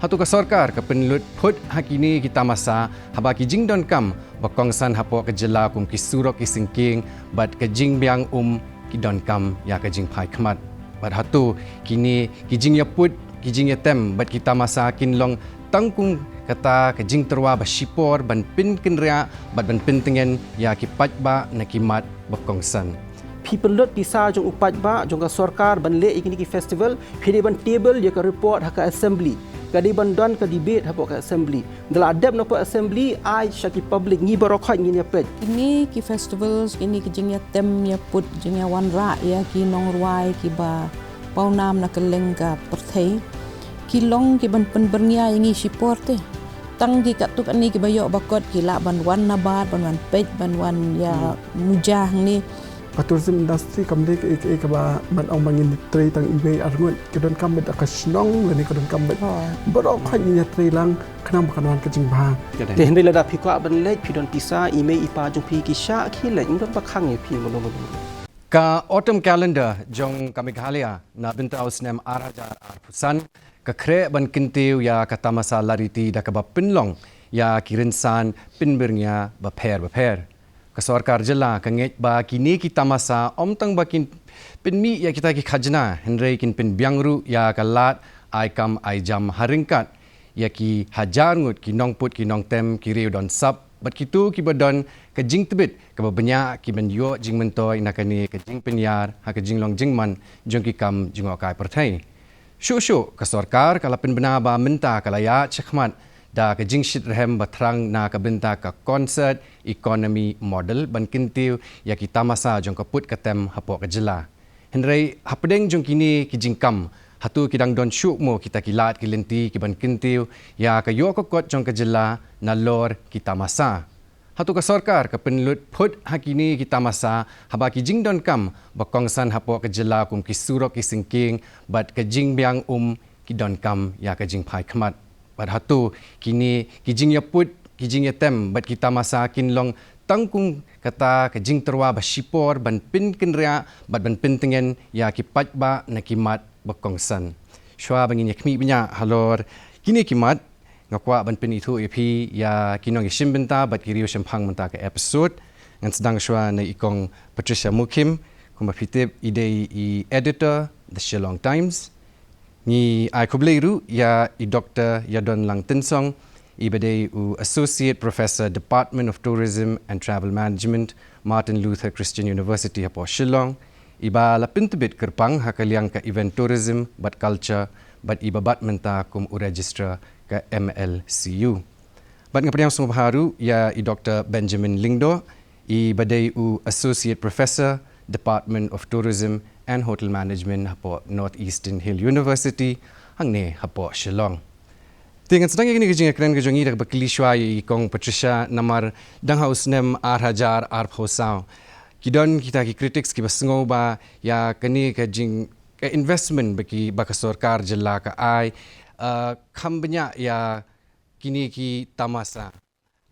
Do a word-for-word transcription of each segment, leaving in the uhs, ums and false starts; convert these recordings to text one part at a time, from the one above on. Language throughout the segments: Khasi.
Hato ka sorkar ka pynlut phut ha kine ki tamasa haba ki jingdonkam ba kongsan hapoh ka jylla kum ki surok ki syngkien bad ka jingbiang um ki donkam ïa ka jingphai khmat? Bad hato kine ki jingïaput, ki jingïatem bad ki tamasa kin long tang kum kata ka jingtyrwa ba shipor ban pynkynriah bad ban pyntngen ïa ki paidbah na ki mat ba kongsan? Phi pynlut pisa jong u paidbah jong ka sorkar ban leh ïa kine ki festival, phi dei ban table ïa ka report ha ka assembly. Ka dei ban don ka debate hapoh ka assembly. Ynda la dep na poh assembly, ai sha ki public, ngi baroh khoit ngin ïa peit. Kine ki festivals, kine ki jingïatem, ïaput, jingïawanrah ïa ki nongrwai kiba pawnam na kylleng ka pyrthei, ki long ki ban pynbyrngia ïa ngi shipor te. Tang ki katto katne kiba ïoh ba kot ki lah ban wan nabar, ban wan peit, ban wan ïa muja hangne. Ka tourism industry kam dei kaei kaei kaba ban ong ba ngin trei tang iwei ar ngut. Ki donkam bad ka shnong lane ki donkam bad baroh khoit ngin ïa trei lang khnang ba kan wan ka jingbha. Te hynrei lada phi kwah ban leit, phi don pisa, i mei i pa jong phi ki shah khie leit, ym don ba khang ïa phi mano mano. Ka Autumn Calendar jong ka Meghalaya na bynta u snem ar hajar arphew san ka khreh ban kyntiew ïa ka tamasa Lariti da kaba pynlong ïa ki rynsan pynbyrngia bapher bapher. Ka sorkar jylla ka ngeit ba kine ki tamasa ym tang ba kin pynmih ïa kita ki khajna, hynrei kin pynbiang ruh ïa ka lad ai kam ai jam ha ryngkat ïa ki hajar ngut ki nongput ki nongtem, ki riew don sap bad kito kiba don ka jingtbit kaba bniah, ki ban ïoh jingmyntoi na kane ka jingpynïar ha ka jinglong jingman jong ki kam jngohkai pyrthei. Shuh shuh ka sorkar ka la pynbna ba mynta ka la ïaid shakhmat da ka jingshitrhem ba thrang na ka bynta ka concert economy model ban kyntiew ïa ki tamasa jong ka put ka tem hapoh ka jylla. Hynrei hapdeng jong kine ki jingkam, hato ki dang don shuh mo kita ki lad ki lynti ki ban kyntiew ïa ka ïoh ka kot jong ka jylla nalor ki tamasa? Hato ka sorkar ka pynlut phut ha kine ki tamasa haba ki jingdonkam ba kongsan hapoh ka jylla kum ki surok ki syngkien bad ka jingbiang um ki donkam ïa ka jingphai khmat? Bad hato kine ki jingïaput, ki jingïatem bad ki tamasa kin long tang kum kata ka jingtyrwa ba shipor ban pynkynriah bad ban pyntngen ïa ki paidbah na ki mat ba kongsan? Shuwa ba ngin ïa khmih bniah halor kine ki mat, nga kwah ban pynithuh ïa phi ïa ki nongïashim bynta bad ki riew shemphang mynta ka episode. Ngan sdang shuwa na i Kong Patricia Mukhim, kumba phi tip i dei i editor The Shillong Times. Ngi ai khublei ruh ïa i Doktor Ïadonlang Tynsong, i ba dei u Associate Professor, Department of Tourism and Travel Management, Martin Luther Christian University hapoh Shillong, i ba la pyntbit kyrpang ha ka liang ka event tourism bad culture, bad i ba bat mynta kum u registrar ka M L C U. Bad nga pdiang sngewbha ruh ïa i Doktor Benjamin Lyngdoh, i ba dei u Associate Professor, Department of Tourism and Hotel Management hapoh North Eastern Hill University, hangne hapoh Shillong. Te ngan sdang ïa kane ka jingïakren ka jong ngi da kaba kylli shuwa ïa i Kong Patricia, namar dang ha u snem ar hajar arphew saw ki don kita ki critics kiba sngew ba ïa kane ka jing, ka investment ba ki, ba ka sorkar jylla ka ai, uh, kham bniah ïa kine ki tamasa.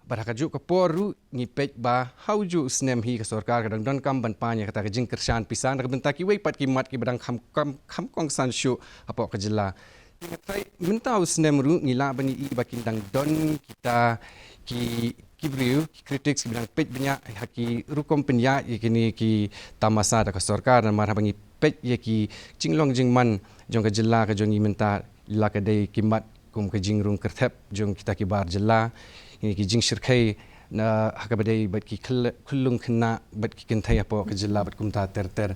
Bad ha kajuh ka por ruh ngi peit ba ha ujuh u snem hi ka sorkar ka dang donkam ban pan ïa kata ka jingkyrshan pisa na ka bynta kiwei pat ki mat kiba dang kham, kham, kham kongsan shuh hapoh ka jylla. Te nga tharai mynta u snem ruh ngi lah ban ïohi ba kin dang don kita ki, ki briew, ki critics kiba dang peit bniah ha ki rukom pynïaid ïa kine ki tamasa da ka sorkar, namar haba ngi peit ïa ki jinglong jingman jong ka jylla ka jong ngi mynta, la ka dei ki mat kum ka jingrung kyrthep jong kita ki bar jylla, kine ki jingshyrkhei na ha kaba dei bad ki khyl-, khyllung khynnah bad ki kynthei hapoh ka jylla bad kumta ter ter.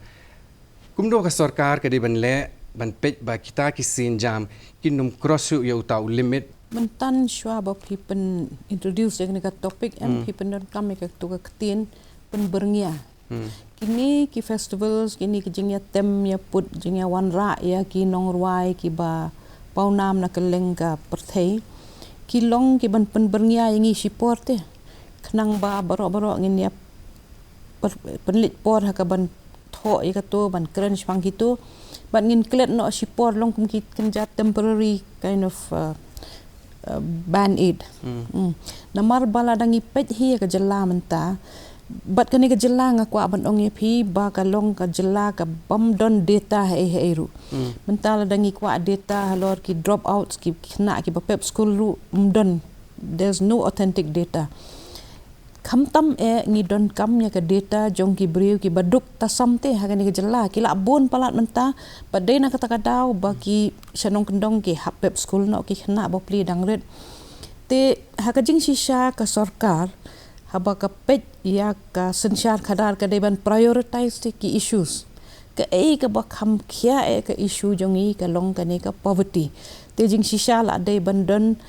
Kumno ka sorkar ka dei ban leh ban peit ba kita ki sienjam kin ym cross shuh ïa uta u limit? Mynta shuwa ba phi pyn introduce ïa kane ka topic, em, phi pyndonkam ïa kato ka ktien pynbyrngia. Kine ki festivals, kine ki jingïatem, ïaput, jingïawanrah ïa ki nongrwai kiba pawnam na kylleng ka pyrthei, ki long ki ban pynbyrngia ïa ngi shipor te. Khnang ba baroh baroh ngin ïa pyn-, pynleit por ha ka ban thoh ïa kato, ban kren shaphang kito. Bad ngin klet noh shipor long kum ki kynja temporary kind of, uh, uh, band-aid. Namar ba lada ngi peit hi ïa ka jylla mynta, Bad kane ka jylla nga kwah ban ong ïa phi ba ka long ka jylla ka bym don data ha ei ha ei ruh. Mynta lada ngi kwah data halor ki dropouts, ki khynnah kiba pep skul ruh, ym don. There's no authentic data. Khamtam eh ngi donkam ïa ka data jong ki briew kiba duk tasam te ha kane ka jylla. Ki lah bun palat mynta, bad dei na kata ka daw ba ki shnong kyndong ki hap pep skul noh ki khynnah bapli dang rit. Te ha ka jingshisha ka sorkar, haba ka peit ïa ka synshar khadar ka dei ban prioritize te ki issues. Kaei kaba kham khia eh ka issue jong ngi ka long kane ka poverty. Te jingshisha lah dei ban don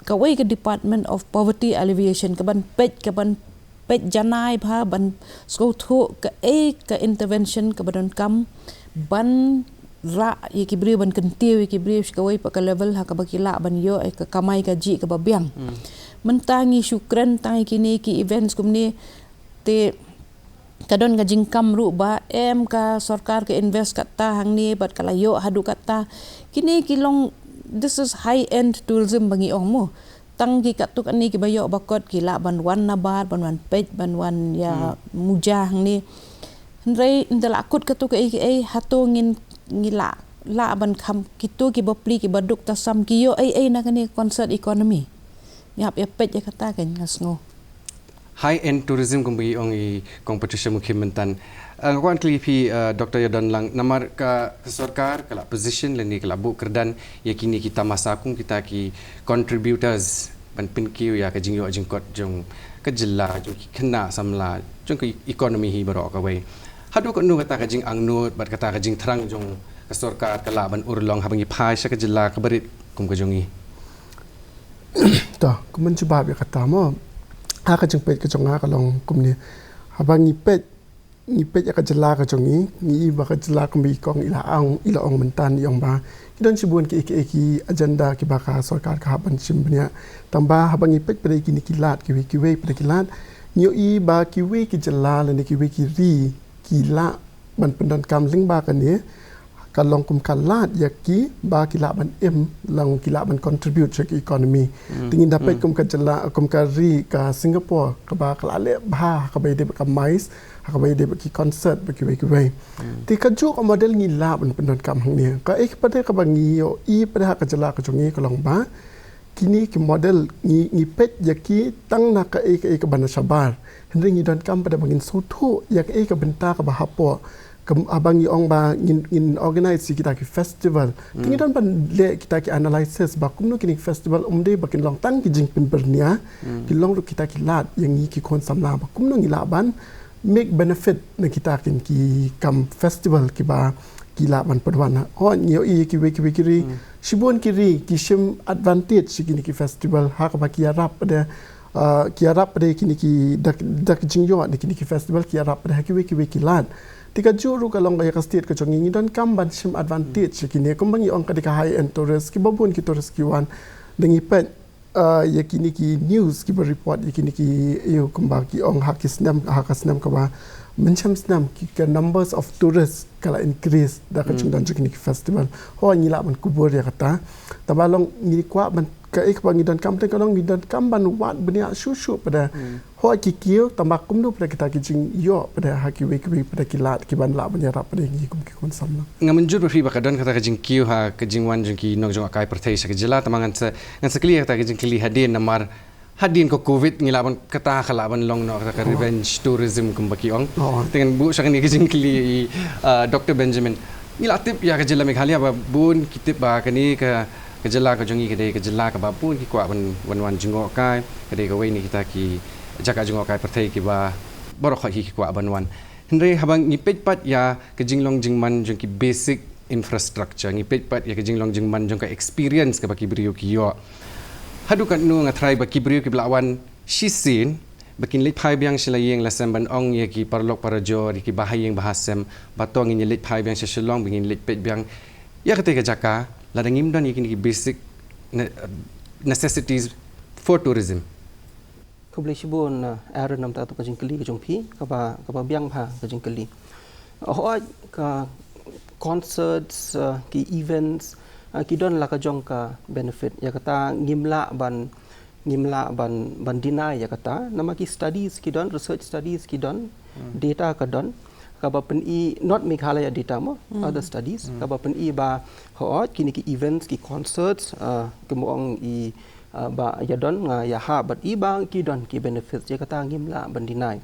kawei ka Department of Poverty Alleviation, ka ban peit, ka ban peit janai bha, ban sngewthuh kaei ka intervention kaba donkam ban rah ïa ki briew, ban kyntiew ïa ki briew sha kawei pat ka level ha kaba ki lah ban ïoh ïa ka kamai kajih kaba biang. Mynta ngi shu kren tang ïa kine ki events kumne, te ka don ka jingkam ruh ba em ka sorkar ka invest katta hangne bad ka la ïoh haduh katta. Kine ki long, this is high end tourism ba ngi ong mo. Tang ki katto katne kiba ïoh ba kot ki lah ban wan nabar, ban wan peit, ban wan ïa muja hangne. Hynrei ynda la kut katto kaei kaei, hato ngin, ngi lah, lah ban kham kito ki bapli kiba duk tasam ki ïoh ei ei na kane ka concert economy. Ngi hap ïa peit ïa kata, kan nga sngew. High end tourism kumba ngi ong i Kong Patricia Mukhi myntan. Eh, nga kwah kylli phi, eh, Doktor Ïadonlang, namar ka, ka sorkar ka la position lane ka la buh kyrdan ïa kine ki tamasa kum kita ki contributors ban pynkiew ïa ka jingïoh jingkot jong ka jylla, jong ki khynnah samla, jong ka economy hi baroh kawei. Haduh katno kata ka jingangnud bad kata ka jingthrang jong ka sorkar ka lah ban urlong haba ngi phai sha ka jylla kaba rit kum ka jong ngi? To, kumban jubab ïa kata mo. Ha ka jingpeit ka jong nga ka long kumne. Haba ngi peit, ngi peit ïa ka jylla ka jong ngi, ngi i ba ka jylla kumba i Kong i la ong, i la ong myntan, i ong ba ki don shibun ki, ki, ki agenda kiba ka sorkar ka hap ban shim bniah. Tangba haba ngi peit pat ïa kine ki lad, kiwei kiwei pat ki lad, ngi ïohi ba kiwei ki jylla lane kiwei ki ri ki lah ban pyndonkam lyngba kane ka long kum ka lad ïa ki ba ki lah ban im, long ki lah ban contribute sha ki economy. Te ngin da peit kum ka jylla, kum ka ri ka Singapore, kaba ka la leh bha ha kaba ïadei bad ka MICE, ha kaba ïadei bad ki concert bad kiwei kiwei. Te kajuh ka model ngi lah ban pyndonkam hangne. Kaei pat kaba ngi ïohi pat ha ka jylla ka jong ngi ka long ba kine ki model ngi, ngi peit ïa ki tang na kaei kaei kaba na shabar. Hynrei ngi donkam pat ba ngin sngewthuh ïa kaei ka bynta kaba hapoh. Ka, haba ngi ong ba ngin, ngin organize ïa kita ki festival. Te ngi don ban leh kita ki analysis ba kumno kine ki festival ym dei ba kin long tang ki jingpynbyrngia. Ki long ruh kita ki lad ïa ngi ki khun samla ba kumno ngi lah ban make benefit na kita kin ki kam festival kiba ki lah ban pynwan. Hooid ngi ïohi kiwei kiwei ki ri, shibun ki ri ki shim advantage sha kine ki festival ha kaba ki ïarap pat de, ah, ki ïarap pat de kine ki da, da ka jingïoh na kine ki festival ki ïarap pat de ha kiwei kiwei ki lad. Te kajuh ruh ka long ïa ka state ka jong ngi, ngi donkam ban shim advantage sha kine, kumba ngi ong ka dei ka high end tourist, kiba bun ki tourist ki wan. Da ngi peit, ah, ïa kine ki news kiba report ïa kine ki, ïa kumba ki ong ha ki snem, ha ka snem kaba mynshem snem ki, ka numbers of tourists ka la increase da ka jingdon jong kine ki festival. Hooid ngi lah ban kubur ïa kata. Tangba long ngi kwah ban, kaei kaba ngi donkam te ka long ngi donkam ban wad bniah shuh shuh pat de. Hooid ki kiew, tangba kumno pat de kita ki jingïoh pat de ha kiwei kiwei pat de ki lad kiban lah ban ïarap pat de ngi kum ki khun samla. Nga mynjur bad phi ba ka don kata ka jingkiew ha ka jingwan jong ki nongjngohkai pyrthei sha ka jylla, tangba ngan sa, ngan sa kylli kata ka jingkylli hadien namar hadien ka covid ngi lah ban, kata ka lah ban long noh kata ka revenge tourism kumba ki ong. Te ngan buh sha kane ka jingkylli, ah, Doktor Benjamin. Ngi la tip ïa ka jylla Meghalaya ba bun ki tip ba kane ka, ka jylla ka jong ngi ka dei ka jylla kaba bun ki kwah ban wan, wan jngohkai, ka dei kawei na kita ki jaka jngohkai pyrthei kiba baroh hi ki kwah ban wan. Hynrei haba ngi peit pat ïa ka jinglong jingman jong ki basic infrastructure, ngi peit pat ïa ka jinglong jingman jong ka experience kaba ki briew ki ïoh. Haduh katno nga tharai ba ki briew kiba la wan shisien ba kin leit phai biang sha la ïing la sem ban ong ïa ki paralok parajor, ïa ki bahaïing bahasem, ba to ngin ïa leit phai biang sha Shillong, ba ngin leit peit biang ïa katei ka jaka, lada ngim don ïa kine ki basic ne-, necessities for tourism. Khublei shibun, uh, Aaron, namar kata ka jingkylli ka jong phi, kaba, kaba biang bha ka jingkylli. Hooid ka concerts, uh, ki events, uh, ki don la ka jong ka benefit. Ïa kata ngim lah ban Ngim lah ban, ban deny ïa kata, namar ki studies ki don, research studies ki don, data ka don, kaba pyni, not Meghalaya data mo, other studies, kaba pyni ba hooid kine ki events, ki concerts, uh, kumba ong i, uh, Bah Ïadon, nga ïahap bad i ba ki don ki benefits, ïa kata ngim lah ban deny.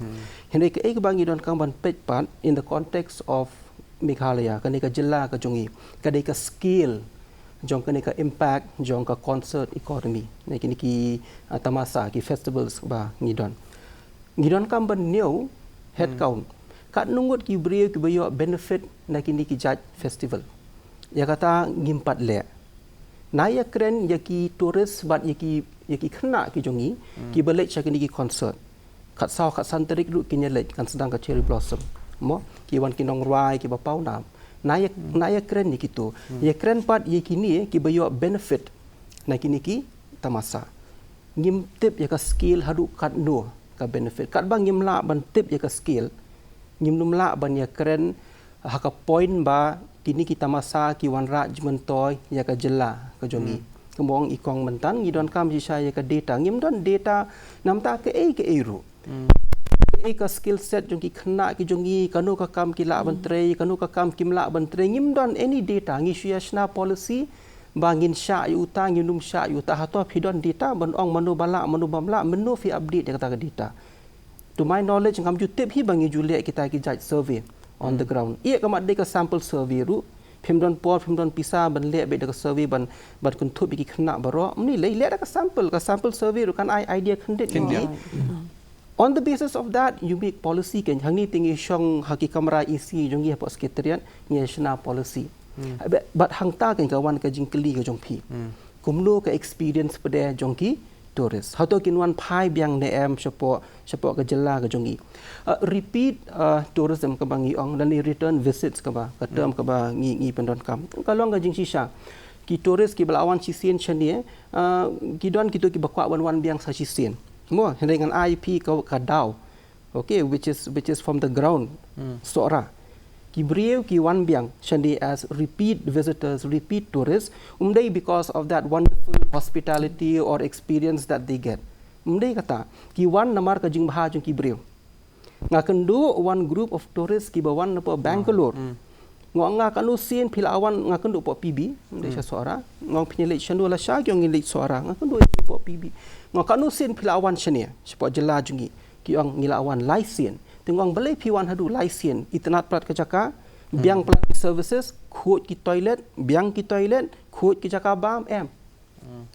Hynrei kaei kaba ngi donkam ban peit pat in the context of Meghalaya, kane ka jylla ka jong ngi, ka dei ka scale jong kane ka impact jong ka concert economy, ne kine ki, ah, tamasa, ki festivals ba ngi don. Ngi donkam ban ñiew headcount. Katno ngut ki briew kiba ïoh benefit na kine ki jait festival. Ïa kata ngim pat leh. Nai ïakren ïa ki tourist bad ïa ki, ïa ki khynnah ki jong ngi, kiba leit sha kine ki concert. Khatsaw khatsan tarik ruh kin ïaleit, kan sdang ka Cherry Blossom. Mo, ki wan ki nongrwai, kiba paw nam. Nai ïa, nai ïakren ïa kito. Ïakren pat ïa kine kiba ïoh benefit na kine ki tamasa. Ngim tip ïa ka scale haduh katno ka benefit. Katba ngim lah ban tip ïa ka scale, ngim nym lah ban ïakren ha ka point ba kine ki tamasa ki wanrah jingmyntoi ïa ka jylla ka jong ngi. Kumba ong i kong mynta, ngi donkam shisha ïa ka data. Ngim don data namar kaei kaei ruh. Kaei ka skill set jong ki khynnah ki jong ngi, kano ka kam ki lah ban trei, kano ka kam kim lah ban trei. Ngim don any data, ngi shu ïa shna policy ba ngin shah ïa uta, ngin nym shah ïa uta. Hato phi don data ban ong mano ba lah, mano bym lah, mynno phi update ïa kata ka data? To my knowledge, ngam ju tip hi ba ngi ju leh kita ki jait survey on the ground. Ïa ka mat dei ka sample survey ruh, phim don por, phim don pisa ban leh beit da ka survey ban, ban kynthup ïa ki khynnah baroh. Mynne lei leh da ka sample, ka sample survey ruh kan ai idea khyndiat ïa ngi. On the basis of that, you make policy kein. Hangne te ngi shong ha ki kamra A C jong ngi hapoh secretariat, ngi shna policy. But, but hangta kein ka wan ka jingkylli ka jong phi. Kumno ka experience pat de jong ki tourist? Hato kin wan phai biang ne em shapoh, shapoh ka jylla ka jong ngi? Uh, repeat, uh, tourism kaba ngi ong, lane return visits kaba, ka term kaba ngi, ngi pyndonkam. Ka long ka jingshisha. Ki tourist kiba la wan shisien shane, uh, ki don kito kiba kwah ban wan biang sa shisien. Mo, hynrei ngan ai phi ka, ka daw. Okay, which is, which is from the ground. Sohra. Ki briew ki wan biang shane as repeat visitors, repeat tourists. Um dei because of that wonderful hospitality or experience that they get. Um dei kata. Ki wan namar ka jingbha jong ki briew. Nga kynduh one group of tourists kiba wan napoh Bangalore. Nga ong nga katno sien phi la wan, nga kynduh poh P B, ngi sha Sohra. Nga ong phi leit shano lashai, ki ong ngi leit Sohra. Nga kynduh poh P B. Nga ong katno sien phi la wan shane, shapoh jylla jong ngi. Ki ong ngi la wan lai sien. Te nga ong balei phi wan haduh lai sien? Itynnad palat ka jaka, biang palat ki services, khuid ki toilet, biang ki toilet, khuid ki jaka bam, em.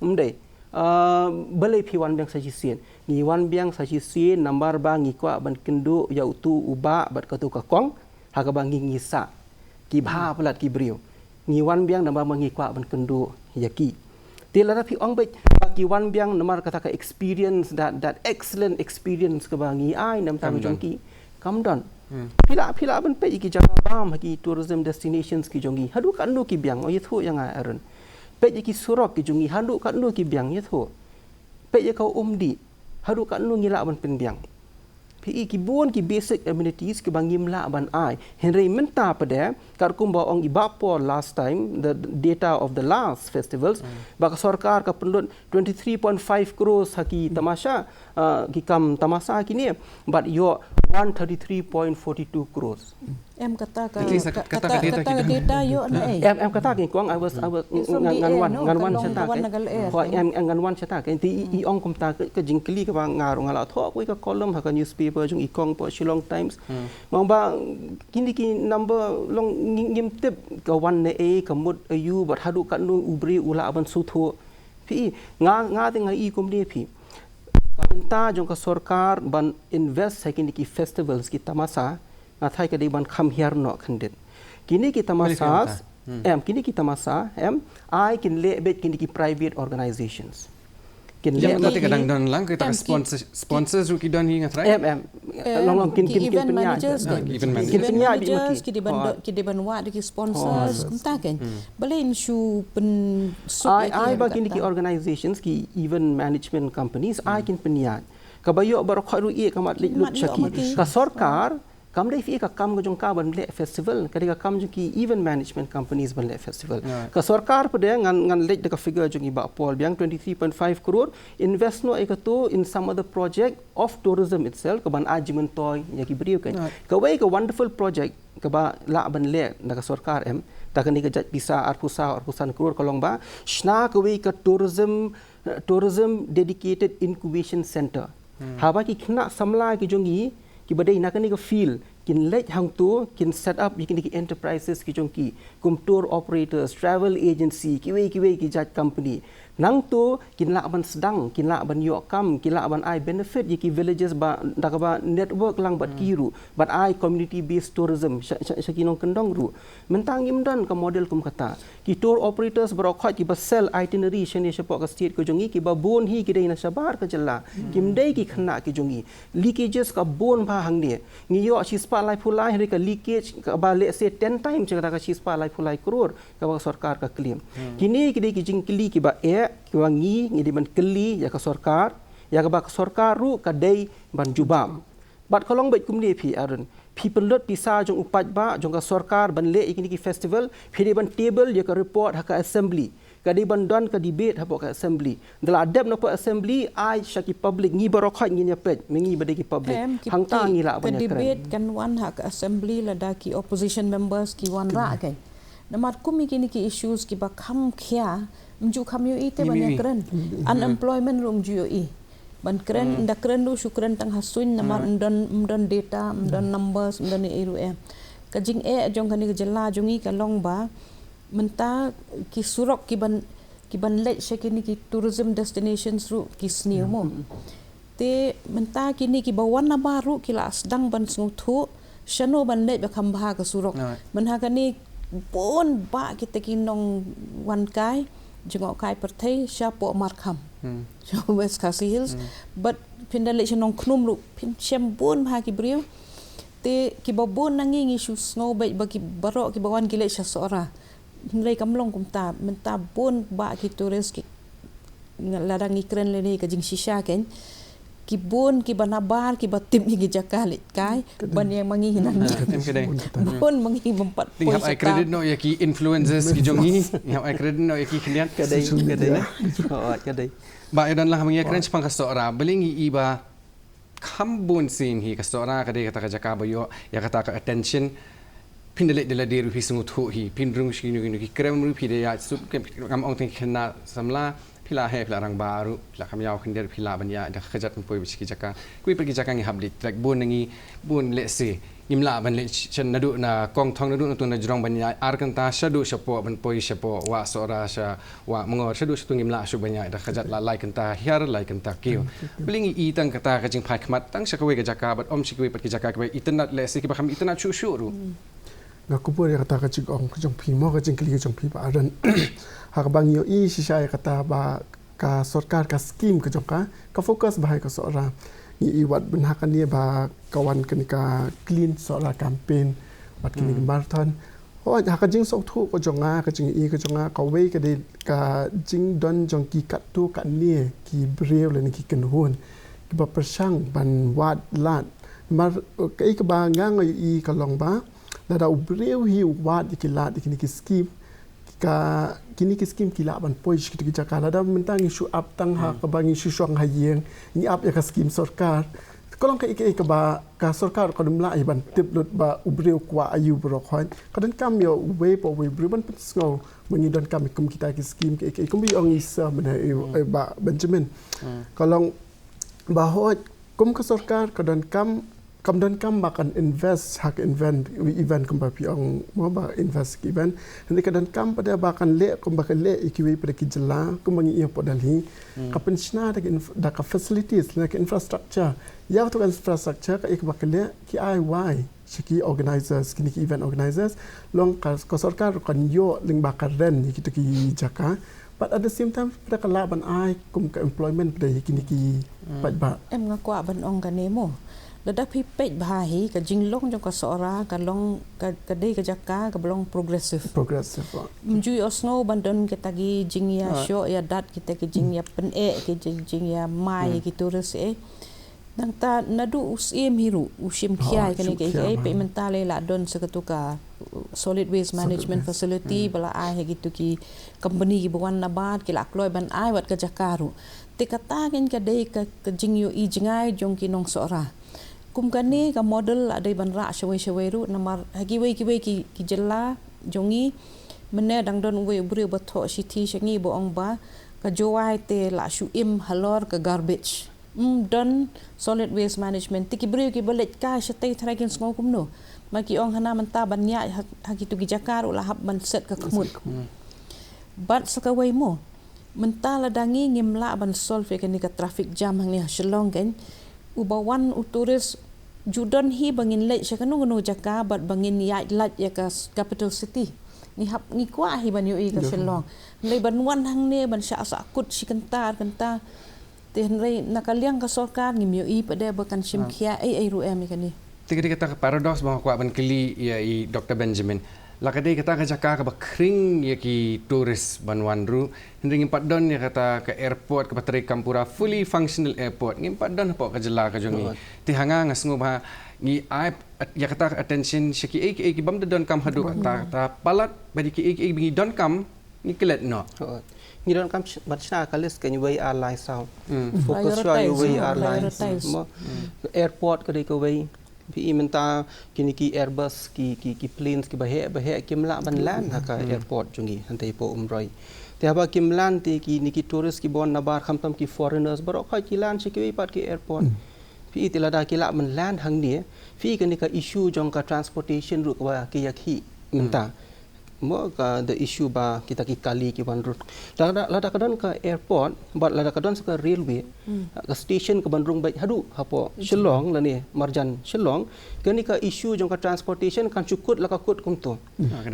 Ym dei. Ah, balei phi wan biang sa shisien? Ngi wan biang sa shisien namar ba ngi kwah ban kynduh ïa utu u bah bad kato ka kong ha kaba ngi ngi sah. Ki bha palat ki briew. Ngi wan biang namar ba ngi kwah ban kynduh ïa ki. Te lada phi ong beit ba ki wan biang namar kata ka experience, that, that excellent experience kaba ngi ai na ka bynta ka jong ki, kam don. Phi lah, phi lah ban peit ïa ki jaka bam ha ki tourism destinations ki jong ngi. Haduh katno ki biang, oh, ïathuh ïa nga Aaron. Peit ïa ki surok ki jong ngi, haduh katno ki biang, ïathuh. Peit ïa ka umdih, haduh katno ngi lah ban pynbiang. Phi i ki bun ki basic amenities kiba ngim lah ban ai. Hynrei mynta pat de, katkum ba ong i Bah Paul last time, the data of the last festivals, ba ka sorkar ka pynlut twenty-three point five crores ha ki tamasa, ah, ki kam tamasa kine, bad ïoh one thirty-three point forty-two crores. Em kata ka, kata ka data ïoh na ei? Em, em kata ka kong, I was, I was, ngan wan, ngan wan shata ka. Em, em ngan wan shata ka. Te i, i ong kumta ka, ka jingkylli kaba nga ruh nga la thoh kawei ka column ha ka newspaper jong i kong poh Shillong Times. Nga ong ba kine ki number long ngi, ngim tip ka wan na ei, ka mut aïu, bad haduh katno u briew u lah ban sngewthuh. Phi i, nga, nga te nga i kumne phi. Ka bynta jong ka sorkar ban invest ha kine ki festivals, ki tamasa, nga tharai ka dei ban kham hiar noh khyndiat. Kine ki tamasa, em, kine ki tamasa, em, ai kin leh beit kine ki private organizations. Kin leh beit. Ka dang don lang kita sponsors, sponsors ruh ki don hi nga tharai. Em, em. Long long kin, kin, kin pynïaid. Event managers, ki dei ban, ki dei ban wad ki sponsors, kumta kan. Balei yn shu pynsuk ai, ai ba kine ki organizations, ki event management companies, ai kin pynïaid. Kaba ïoh baroh khoit ruh ïa ka mat leit lut sha ki. Ka sorkar Kam dei phi ka kam ka jong ka ban leh festival, ka dei ka kam jong ki event management companies ban leh festival. Ka sorkar pat de ngan, ngan leit da ka figure jong i Bah Paul biang, twenty three point five crore, invest noh ïa kato in some other project of tourism itself, ka ban ai jingmyntoi ïa ki briew. Kawei ka wonderful project kaba lah ban leh da ka sorkar em, da kane ka jait pisa arphew saw, arphew san crore ka long ba shna kawei ka tourism, eh, tourism dedicated incubation center. Haba ki khynnah samla ki jong i, kiba dei na kane ka field, kin leit hangto, kin set up ïa kine ki enterprises ki jong ki, kum tour operators, travel agency, kiwei kiwei ki jait company. Nangto kin lah ban sdang, kin lah ban ïoh kam, kin lah ban ai benefit ïa ki villages ba, da kaba network lang bad ki ruh, bad ai community based tourism sha, sha, sha ki nongkyndong ruh. Mynta ngim don ka model kum kata. Ki tour operators baroh khoit kiba sell itinerary shane shapoh ka state ka jong i, kiba bun hi ki dei na shabar ka jylla. Kim dei ki khynnah ki jong i. Leakages ka bun bha hangne. Ngi ïoh shispah laiphew lai, hynrei ka leakage kaba lehse ten times jong kata ka shispah laiphew lai crore kaba ka sorkar ka claim. Kine ki dei ki jingkylli kiba eh, kiba ngi, ngi dei ban kylli ïa ka sorkar, ïa kaba ka sorkar ruh ka dei ban jubab. Bad ka long beit kumne phi Aaron. Phi pynlut pisa jong u paidbah, jong ka sorkar ban leh ïa kine ki festival, phi dei ban table ïa ka report ha ka assembly. Ka dei ban don ka debate hapoh ka assembly. Da la dep na poh assembly, ai sha ki public, ngi baroh khoit ngin ïa peit, ma ngi ba dei ki public. Em, ki Hangta ti, ngi lah ka ban ïa kren. Debate kan wan ha ka assembly lada ki opposition members ki wanrah kein. Namar kum ïa kine ki issues kiba kham khia, ym ju kham ïohi te ban ïa kren. Unemployment ruh ym ju ïohi. Ban kren, ynda kren ruh shu kren tang ha suiñ namar ym don, ym don data, ym don numbers, ym don ei ei ruh em. Ka jingeh jong kane ka jylla jong ngi ka long ba mynta ki surok ki ban, ki ban leit sha kine ki tourism destinations ruh ki sniew mo. Te mynta kine kiba wan nabar ruh ki la sdang ban sngewthuh shano ban leit ba kham bha ka surok. Mynha kane bun bah kita ki nongwan kai, jngoh kai pyrthei shapoh Markham. Sha West Khasi Hills. Bad phin da leit sha Nongkhnum ruh phin shem bun bha ki briew. Te kiba bun na ngi ngi shu sngew beit ba ki baroh kiba wan ki leit sha Sohra. Hynrei kam long kumta, mynta bun bah ki tourist ki, lada ngi kren lane ka jingshisha kein. Ki bun kiba nabar kiba tip ïa ki jaka leit kai ban ïa ma ngi nang. Em ka dei. Bun ma ngi bym pat poi sha ta. Ngi hap ai credit noh ïa ki influencers ki jong ngi. Ngi hap ai credit noh ïa ki khyndiat. Ka dei, ka dei. Oh, ka dei. Bah, ïa don lang ha ma ngi ïa kren shaphang ka Sohra. Balei ngi i ba kham bun sien hi ka Sohra ka dei kata ka jaka ba ïoh ïa kata ka attention. Phin da leit da lade ruh phi sngewthuh hi, phin rung sha kino kino ki krem ruh phi da ïaid suk, kam ong tang ki khynnah samla, phi la heh, phi la rangbah ruh, phi la kham ïaw khyndiat, phi lah ban ïaid da ka kjat ban poi sha ki jaka. Kiwei pat ki jaka ngi hap leit trek bun na ngi, bun lehse ngim lah ban leit sha naduh na Kongthong, naduh na tu na jrong ban ïaid ar kynta shaduh shapoh ban poi shapoh Wah Sohra sha Wah Mangor, shaduh shatu ngim lah shuh ban ïaid da ka kjat la lai kynta hiar, lai kynta kiew. Balei ngi i tang kata ka jingphai khmat tang sha kawei ka jaka bad ym sha kiwei pat ki jaka kiba itynnad, lehse kiba kham itynnad shuh shuh ruh. Nga kyrpad ïa kata ka jingong ka jong phi mo, ka jingkylli ka jong phi Bah Aaron. Ha kaba ngi ïohi shisha ïa kata ba ka sorkar ka scheme ka jong ka, ka focus bha ïa ka Sohra. Ngi i wat ban ha kane ba ka wan kane ka Clean Sohra campaign, wat kane ka marathon. Hooid, ha ka jingsngewthuh ka jong nga, ka jingïohi ka jong nga, kawei ka dei ka jingdon jong ki katto katne ki briew lane ki kynhun kiba pyrshang ban wad lad. Namar kaei kaba nga nga ïohi ka long ba lada u briew hi u wad ïa ki lad ïa kine ki skim, ka, kine ki skim ki lah ban poi sha kito ki jaka. Lada mynta ngi shu ap tang ha kaba ngi shu shong ha ïing, ngi ap ïa ka skim sorkar. Ka long kaei kaei kaba ka sorkar ka dum lah ïa ban tip lut ba u briew kwah aïu baroh khoit. Ka donkam ïa uwei pa uwei u briew ban pynsngew ba ngi donkam ïa kum kita ki skim kaei kaei, kumba ong i sir mynne, i, i Bah Benjamin. Ka long ba hooid kum ka sorkar ka donkam, kam donkam ba kan invest ha ka event, event kumba phi ong mo, ba invest ha ka event. Hynrei ka donkam pat de ba kan leh kumba ka leh ïa kiwei pat de ki jylla kumba ngi ïoh pat Delhi. Ka pynshna da ka inf-, da ka facilities, da ka infrastructure. Ïa kata ka infrastructure kaei kaba ka leh, ki ai wai sha ki organizers, kine ki event organizers. Long ka, ka sorkar kan ïoh lyngba ka rent ïa kito ki jaka. But at the same time pat de ka lah ban ai kum ka employment pat de ïa kine ki paidbah. Em, nga kwah ban ong kane mo. Lada phi peit bha hi, ka jinglong jong ka Sohra ka long ka, ka dei ka jaka kaba long progressive. Progressive. Ym ju ïohsngew ban don kita ki jingïashoh ïadat, kita ki jingïapyneh, ki jing, jingïamai ïa ki tourist eh. Nangta naduh u Syiem hi ruh u shim khia ïa kane kaei kaei, peit mynta lei la don sa katu ka solid waste management facility ba la ai ha kitu ki company kiba wan nabar, ki la kloi ban ai wat ka jaka ruh. Te kata kein ka dei ka, ka jingïohi jngai jong ki nong Sohra. Kum kane ka model la dei ban rah shawei shawei ruh, namar ha kiwei kiwei ki, ki jylla jong ngi mynne dang don uwei u briew ba thoh shithi sha ngi ba ong ba ka Jowai te la shu im halor ka garbage. Ym don solid waste management. Te ki briew kiba leit kai shatei tharai kin sngew kumno? Ma ki ong hana mynta ban ïaid ha, ha kitu ki jaka ruh la hap ban set ka khmut. Bad sa kawei mo, mynta lada ngi ngim lah ban solve ïa kane ka traffic jam hangne ha Shillong kein, uba wan u tourist ju don hi ba ngin leit sha kano kano jaka bad ba ngin ïaid lait ïa ka s-, capital city. Ngi hap, ngi kwah hi ban ïohi ka Shillong. Hynrei ban wan hangne ban shah sahkut shi kynta ar kynta. Te hynrei na ka liang ka sorkar ngim ïohi pat de ba kan shim khia ei ei ruh em ïa kane. Te ka dei kata ka paradox ba nga kwah ban kylli ïa i Doctor Benjamin. La ka dei kata ka jaka kaba khring ïa ki tourist ban wan ruh. Hynrei ngim pat don ïa kata ka airport kaba treikam pura, fully functional airport. Ngim pat don hapoh ka jylla ka jong ngi. Te ha nga nga sngew ba ngi ai ïa kata ka attention sha kiei kiei ki bym da donkam haduh katta katta palat bad ïa kiei kiei ba ngi donkam ngi klet noh. Ngi donkam sh-, ban shna ka list kein wei ar lai saw. Focus shuwa ïa wei ar lai. Mo, airport ka dei kawei. Phi i mynta kine ki Airbus, ki, ki, ki planes kiba heh ba heh kim lah ban land ha ka airport jong ngi hangtei hapoh Umroi. Te haba kim land te kine ki tourist kiba wan nabar khamtam ki foreigners baroh khoit ki land sha kiwei pat ki airport. Phi i te lada ki lah ban land hangne, phi i kane ka issue jong ka transportation ruh kaba ki ïakhih mynta. Mo, ka the issue ba kita ki kali ki wan rung. Lada, lada ka don ka airport bad lada ka don sa ka railway, ka station ka ban rung beit haduh hapoh Shillong lane marjan Shillong, kane ka issue jong ka transportation kan shu kut la ka kut kumto.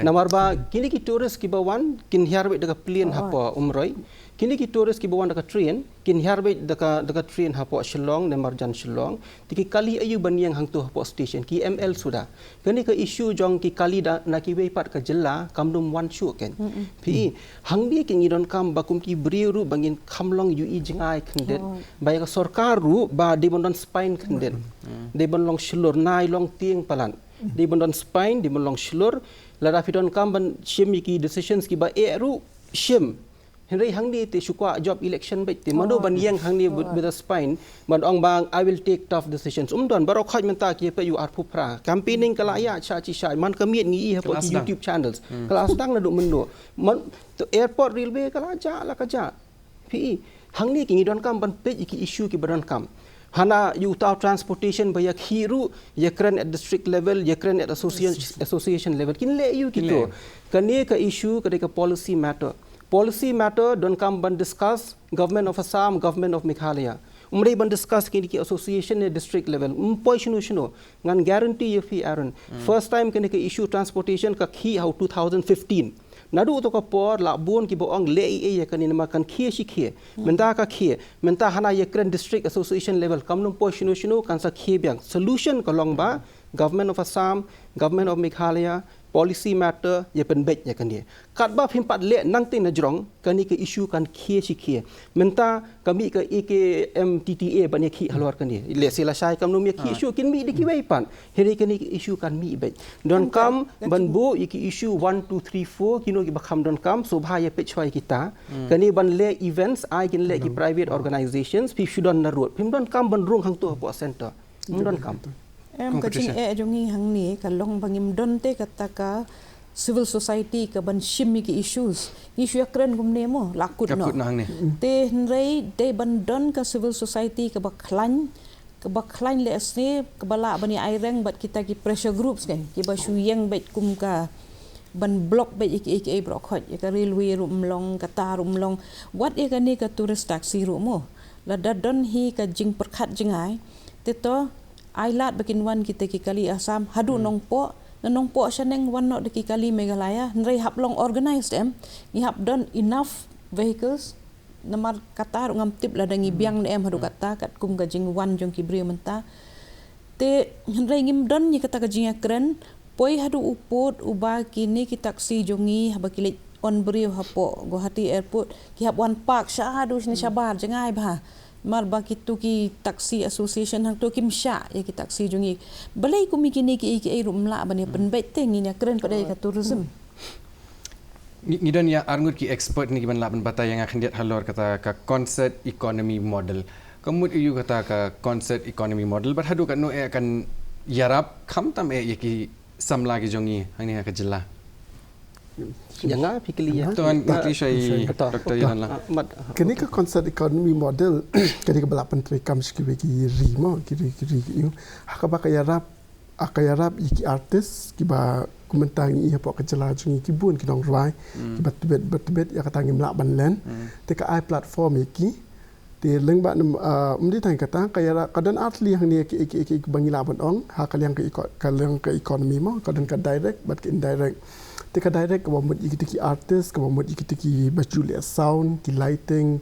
Namar ba kine ki tourist kiba wan kin hiar beit da ka plane hapoh Umroi. Kine ki tourist kiba wan da ka train kin hiar beit da ka, da ka train hapoh Shillong ne marjan Shillong. Te ki kali aïu ban ïeng hangto hapoh station, ki M L suda. Kane ka issue jong ki kali da na kiwei pat ka jylla kam dum wan shuh kein. Phi i, hangne kein ngi donkam ba kum ki briew ruh ba ngin kham long ïohi jngai khyndiat. Ba ïa ka sorkar ruh ba dei ban don spine khyndiat. Dei ban long shlur, nai long tieng palat. Dei ban don spine, dei ban long shlur. Lada phi donkam ban shim ïa ki decisions kiba eh ruh shim. Hynrei hangne te shu kwah jop election beit te. Mano ban ïeng hangne with, with a spine ban ong ba I will take tough decisions. Um don, baroh khoit mynta ki peit ïa u arphew phra. Campaigning ka la ïa sha shi sha. Man ka miet ngi i hapoh ki YouTube channels. Ka la sdang naduh mynno. Man, to airport, railway ka la jah, la ka jah. Phi i, hangne kein ngi donkam ban peit ïa ki issue kiba donkam. Hana ïa uta u transportation ba ïakhih ruh, ïakren at district level, ïakren at association, association level. Kin leh ïa u kito. Kane ka issue ka dei ka policy matter. Policy matter donkam ban discuss Government of Assam, Government of Meghalaya. Um dei ban discuss kine ki association ne district level. Um poi shano shano. Ngan guarantee ïa phi, Aaron. First time kane ka issue transportation ka khih ha u two thousand fifteen. Naduh to ka por la bun kiba ong leh ei ei ïa kane namar kan khie shi khie. Mynta ka khie, mynta hana ïakren district association level, kam num poi shano shano kan sa khie biang. Solution ka long ba Government of Assam, Government of Meghalaya, policy matter, ïa pynbeit ïa kane. Katba phim pat leh nangtei na jrong, kane ka issue kan khie shi khie. Mynta ka mih ka A K M T T A ban ïakhih halor kane. Lehse lashai kam num ïakhih shuh, kin mih da kiwei pat. Hynrei kane ka issue kan mih beit. Donkam ban buh ïa ki issue one, two, three, four, kino kiba kham donkam, sngewbha ïa peit shuwa ïa kita. Kane ban leh events, ai kin leh ki private organizations, phi shu don na road. Phim donkam ban rung hangto hapoh center. Ym donkam. Em, ka jingeh jong ngi hangne ka long ba ngim don te kata ka civil society ka ban shim ïa ki issues. Issue ïakren kumne mo, la kut noh. Te hynrei dei ban don ka civil society kaba khlaiñ, kaba khlaiñ lehse, kaba lah ban ïa aireng bad kita ki pressure groups kein, kiba shu ïeng beit kum ka ban block beit ïa kiei kiei baroh khoit, ïa ka railway ruh ym long, kata ruh ym long. Wat ïa kane ka tourist taxi ruh mo. Lada don hi ka jingpyrkhat jngai, te to, ai lad ba kin wan kita ki kali Assam, haduh Nongpoh, na Nongpoh shaneng wan noh da ki kali Meghalaya, hynrei hap long organized em, ngi hap don enough vehicles, namar kata ruh ngam tip lada ngi biang ne em haduh kata, katkum ka jingwan jong ki briew mynta. Te hynrei ngim don ïa kata ka jingïakren, poi haduh u pud uba kine ki taxi jong ngi haba ki leit on briew hapoh Guwahati Airport, ki hap wan park sha haduh shane shabar, jngai bha. Mar ba kito ki taxi association hangto kim shah ïa ki taxi jong ngi. Balei kum kine ki, ki ei ruh ym lah ban ïa pynbeit te, ngin ïa kren pat ïa ka tourism. Ngi, ngi don ïa arngut ki expert ne ki ban lah ban batai ïa nga khyndiat halor kata ka concert economy model. Ka mut aiu kata ka concert economy model bad haduh katno eh kan ïarap khamtam eh ïa ki samla ki jong ngi hangne ha ka jylla. Ïa nga phi kylli ïa. To ngan kylli sha i Doctor Ïadan lang. Kane ka concert economy model kane kaba la pyntreikam sha kiwei ki ri mo, ki ri, ki ri, ki ïa. Ha kaba ka ïarap, ha ka ïarap ïa ki artist kiba kumta ngi ïa hapoh ka jylla jong ngi ki bun ki nongrwai kiba tbit, ba tbit ïa kata ngim lah ban len. Te ka ai platform ïa ki. Te lyngba nym, ym dei tang kata, ka ïarap, ka don artylli hangne ki, ki, ki, kiba ngi lah ban ong ha ka liang ka, ka liang ka economy mo, ka don ka direct bad ka indirect. Te ka direct kaba mut ïa kita ki artist, kaba mut ïa kita kiba ju leh sound, ki lighting,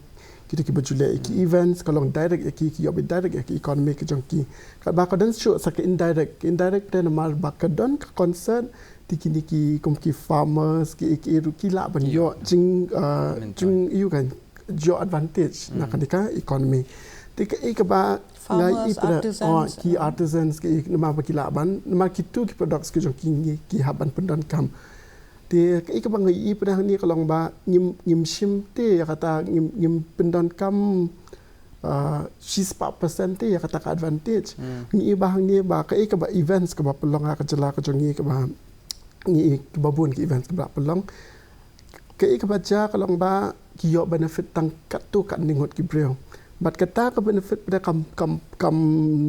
kita kiba ju leh ïa ki events, ka long direct ïa ki, ki ïoh beit direct ïa ki economy ka jong ki. Katba ka don shuh sa ka indirect, ka indirect te namar ba ka don ka concert, te kine ki kum ki farmers, ki, ki ruh ki lah ban ïoh jing, jing ïa u kan ïoh advantage na kane ka economy. Te kaei kaba ngi i para ki artisans ki namar ba ki lah ban, namar kito ki products ki jong ki ngi ki hap ban pyndonkam. Te kaei kaba ngi i para hangne ka long ba ngim, ngim shim te ïa kata ngim, ngim pyndonkam shi spah percent te ïa kata ka advantage. Ngi i ba hangne ba kaei kaba events kaba pynlong ha ka jylla ka jong ngi kaba ngi i kiba bun ki events kiba pynlong. Kaei kaba jia ka long ba ki ïoh benefit tang katto katne ngut ki briew. Bad kata ka benefit pat kam, kam, kam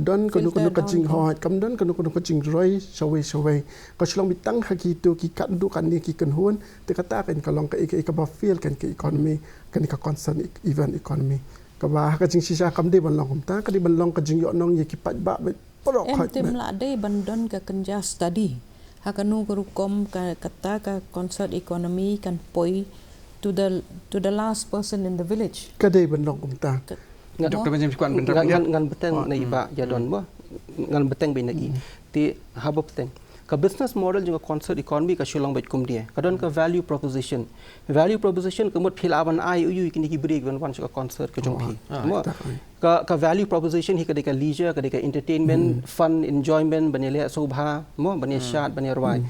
don kano kano ka jinghoi, kam don kano kano ka jingroi shawei shawei. Ka shu long beit tang ha kito ki katto katne ki kynhun. Te kata kan ka long kaei, kaei kaba fail kan ka economy, kane ka concert event economy. Kaba ha ka jingshisha kam dei ban long kumta, ka dei ban long ka jingïohnong ïa ki paidbah beit. Em, te ym lah dei ban don ka kynja study ha kano ka rukom ka, kata ka concert economy kan poi to the, to the last person in the village. Ka dei ban long kumta. Doctor Benjamin, phi kwah ban, ngan, ngan bteng na i Bah Ïadon mo. Ngan bteng beit na i. Te haba bteng, ka business model jong ka concert economy ka shu long beit kumne. Ka don ka value proposition. Value proposition ka mut phi lah ban ai ïa u ïa kine ki briew kiban wan sha ka concert ka jong phi. Mo. Ka, ka value proposition hi ka dei ka leisure, ka dei ka entertainment, fun, enjoyment, ban ïaleh sngewbha mo, ban ïashad, ban ïarwai.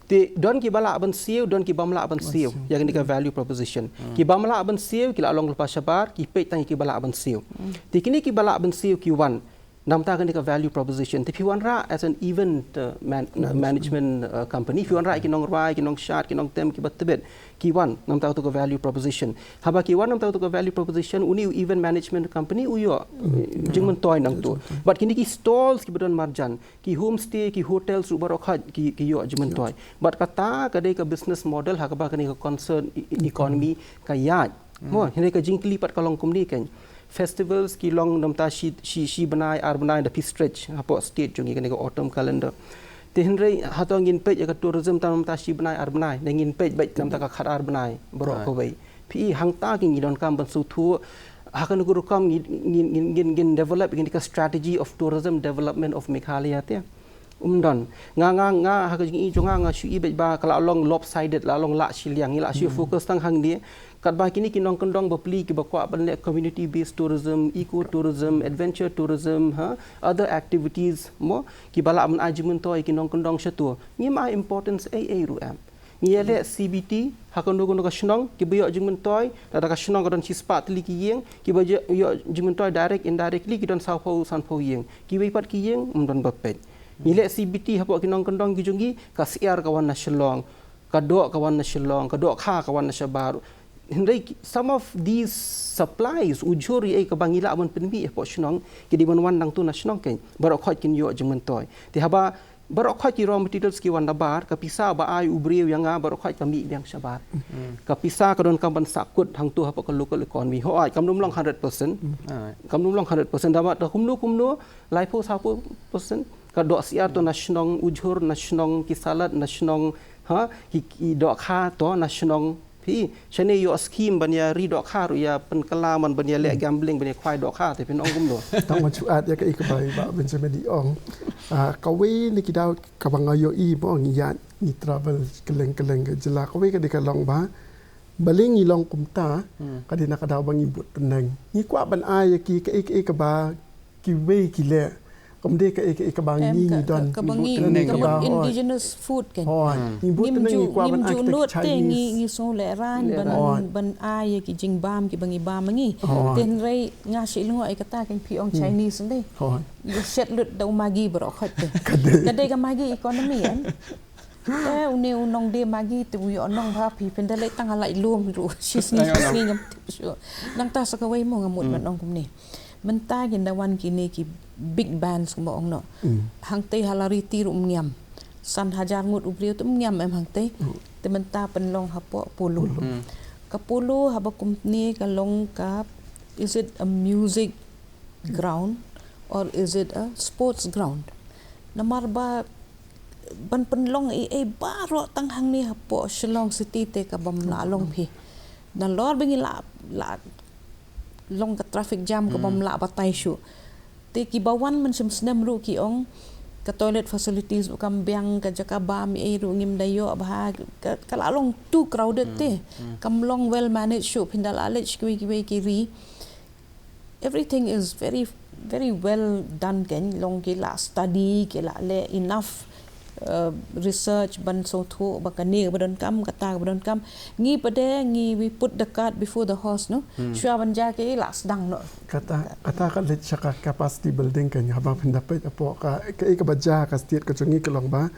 Te don kiba lah ban siew, don kibym lah ban siew ïa kane ka value proposition. Kibym lah ban siew ki la long lypa shabar, ki peit tang ïa kiba lah ban siew. Te kine kiba lah ban siew ki wan. Namar kata kane ka value proposition. Te phi wanrah as an event management company, phi wanrah ki nongrwai, ki nongshad, ki nongtem, kiba tbit, ki wan namar kata ka value proposition. Haba ki wan namar kata ka value proposition, une u event management company u ïoh jingmyntoi nangta. Bad kine ki stalls kiba don marjan, ki homestay, ki hotels ruh baroh khoit ki, ki ïoh jingmyntoi. Bad kata ka dei ka business model ha kaba kane ka concert economy ka ïaid. Mo, hynrei ka jingkylli pat ka long kumne kan. Festivals ki long namar kata shi, shi, shi bnai, ar bnai da phi stretch hapoh state jong ngi kane ka autumn calendar. Te hynrei hato ngin peit ïa ka tourism tang namar kata shi bnai, ar bnai, ne ngin peit beit namar kata ka khat ar bnai baroh kawei. Phi i hangta ki ngi donkam ban sngewthuh ha kano ka rukom ngin, ngin, ngin develop ïa kane ka strategy of tourism development of Meghalaya te. Um don. Nga, nga, nga ha ka jingïohi jong nga, nga shu i beit ba ka la long lopsided, la long lah shiliang, ngi la shu focus tang hangne. Katba kine ki nongkyndong bapli kiba kwah ban leh community based tourism, eco tourism, adventure tourism, ha, other activities mo, kiba lah ban ai jingmyntoi ïa ki nongkyndong shato. Ngim ai importance ei ei ruh em. Ngi ïaleh C B T ha kano kano ka shnong, kiba ïoh jingmyntoi, lada ka shnong ka don shispah tylli ki ïing, kiba ïoh jingmyntoi direct, indirectly, ki don sawphew, sanphew ïing. Kiwei pat ki ïing ym don ba peit. Ngi leh C B T hapoh ki nongkyndong ki jong ngi, ka syiar ka wan na Shillong, ka doh ka wan na Shillong, ka dohkha ka wan na shabar. Hynrei some of these supplies, u jhur ei kaba ngi lah ban pynmih hapoh shnong, ki dei ban wan nangta na shnong kan. Baroh khoit kin ïoh jingmyntoi. Te haba baroh khoit ki raw materials ki wan nabar, ka pisa ba ai u briew ïa nga baroh khoit ka mih biang shabar. Ka pisa ka donkam ban sahkut hangta hapoh ka local economy. Hooid, kam dum long hundred percent. Kam dum long hundred percent, da ba da kumno kumno, laiphew sawphew percent. Ka doh syiar to na shnong, u jhur na shnong, ki salad na shnong, ha, ki, ki dohkha to na shnong. Phi, shane ïoh scheme ban ïa ri dohkha ruh ïa pynkylla man ban ïa leh gambling ban ïa khwai dohkha te phin ong kumno. Tang ma shu add ïa kaei kaba i Bah Benjamin i ong. Kawei na ki daw kaba nga ïohi mo ngi ïaid ngi travel kylleng kylleng ka jylla. Kawei ka dei ka long ba Balei ngi long kumta, ka dei na ka daw ba ngi bud tneng. Ngi kwah ban ai ïa ki kaei kaei kaba kiwei ki leh. Kam dei kaei kaei kaba ngi ngi don. Kaba ngi bud indigenous food kan. Hooid. Ngi bud tneng, ngi kwah ban ai kita ki Chinese. Ngi sngew lehrain ban ai ïa ki jingbam kiba ngi bam ngi. Te hynrei nga shu lyngngoh ïa kata kan phi ong Chinese ndei. Ïa shet lut da u Maggi baroh khoit te. Ka dei ka Maggi economy kan. Te une u nongdie Maggi te u ïoh nong bha phi pynda leh tang ha lait lum ruh. Shi sngi shi sngi ngam tip shuh. Nangta sa kawei mo nga mut ban ong kumne. Mynta kin da wan kine ki big bands kumba ong noh. Hangtei ha la riti ruh ym ngiam. San hajar ngut u briew te ym ngiam em hangtei. Te mynta pynlong hapoh Polo. Ka Polo haba kumne ka long ka, is it a music ground or is it a sports ground? Namar ba ban pynlong ei ei baroh tang hangne hapoh Shillong City te ka bym lah long phi. Nalor ba ngi lah, lah long ka traffic jam ka bym lah batai shuh. Te kiba wan mynshem snem ruh ki ong ka toilet facilities ruh kam biang, ka jaka bam ei ruh ngim da ïoh bha, ka, ka la long too crowded te. Kam long well managed shuh, phin da la leit sha kiwei kiwei ki ri. Everything is very, very well done kan, long ki la study, ki la leh enough uh, research ban sngewthuh ba kane kaba donkam, kata kaba donkam. Ngi pat de ngi, we put the cart before the horse, no? Shuwa ban jia ki la sdang noh. Kata, kata ka leit sha ka capacity building kan, haba phin da peit hapoh ka, kaei kaba jia ka state ka jong ngi ka long ba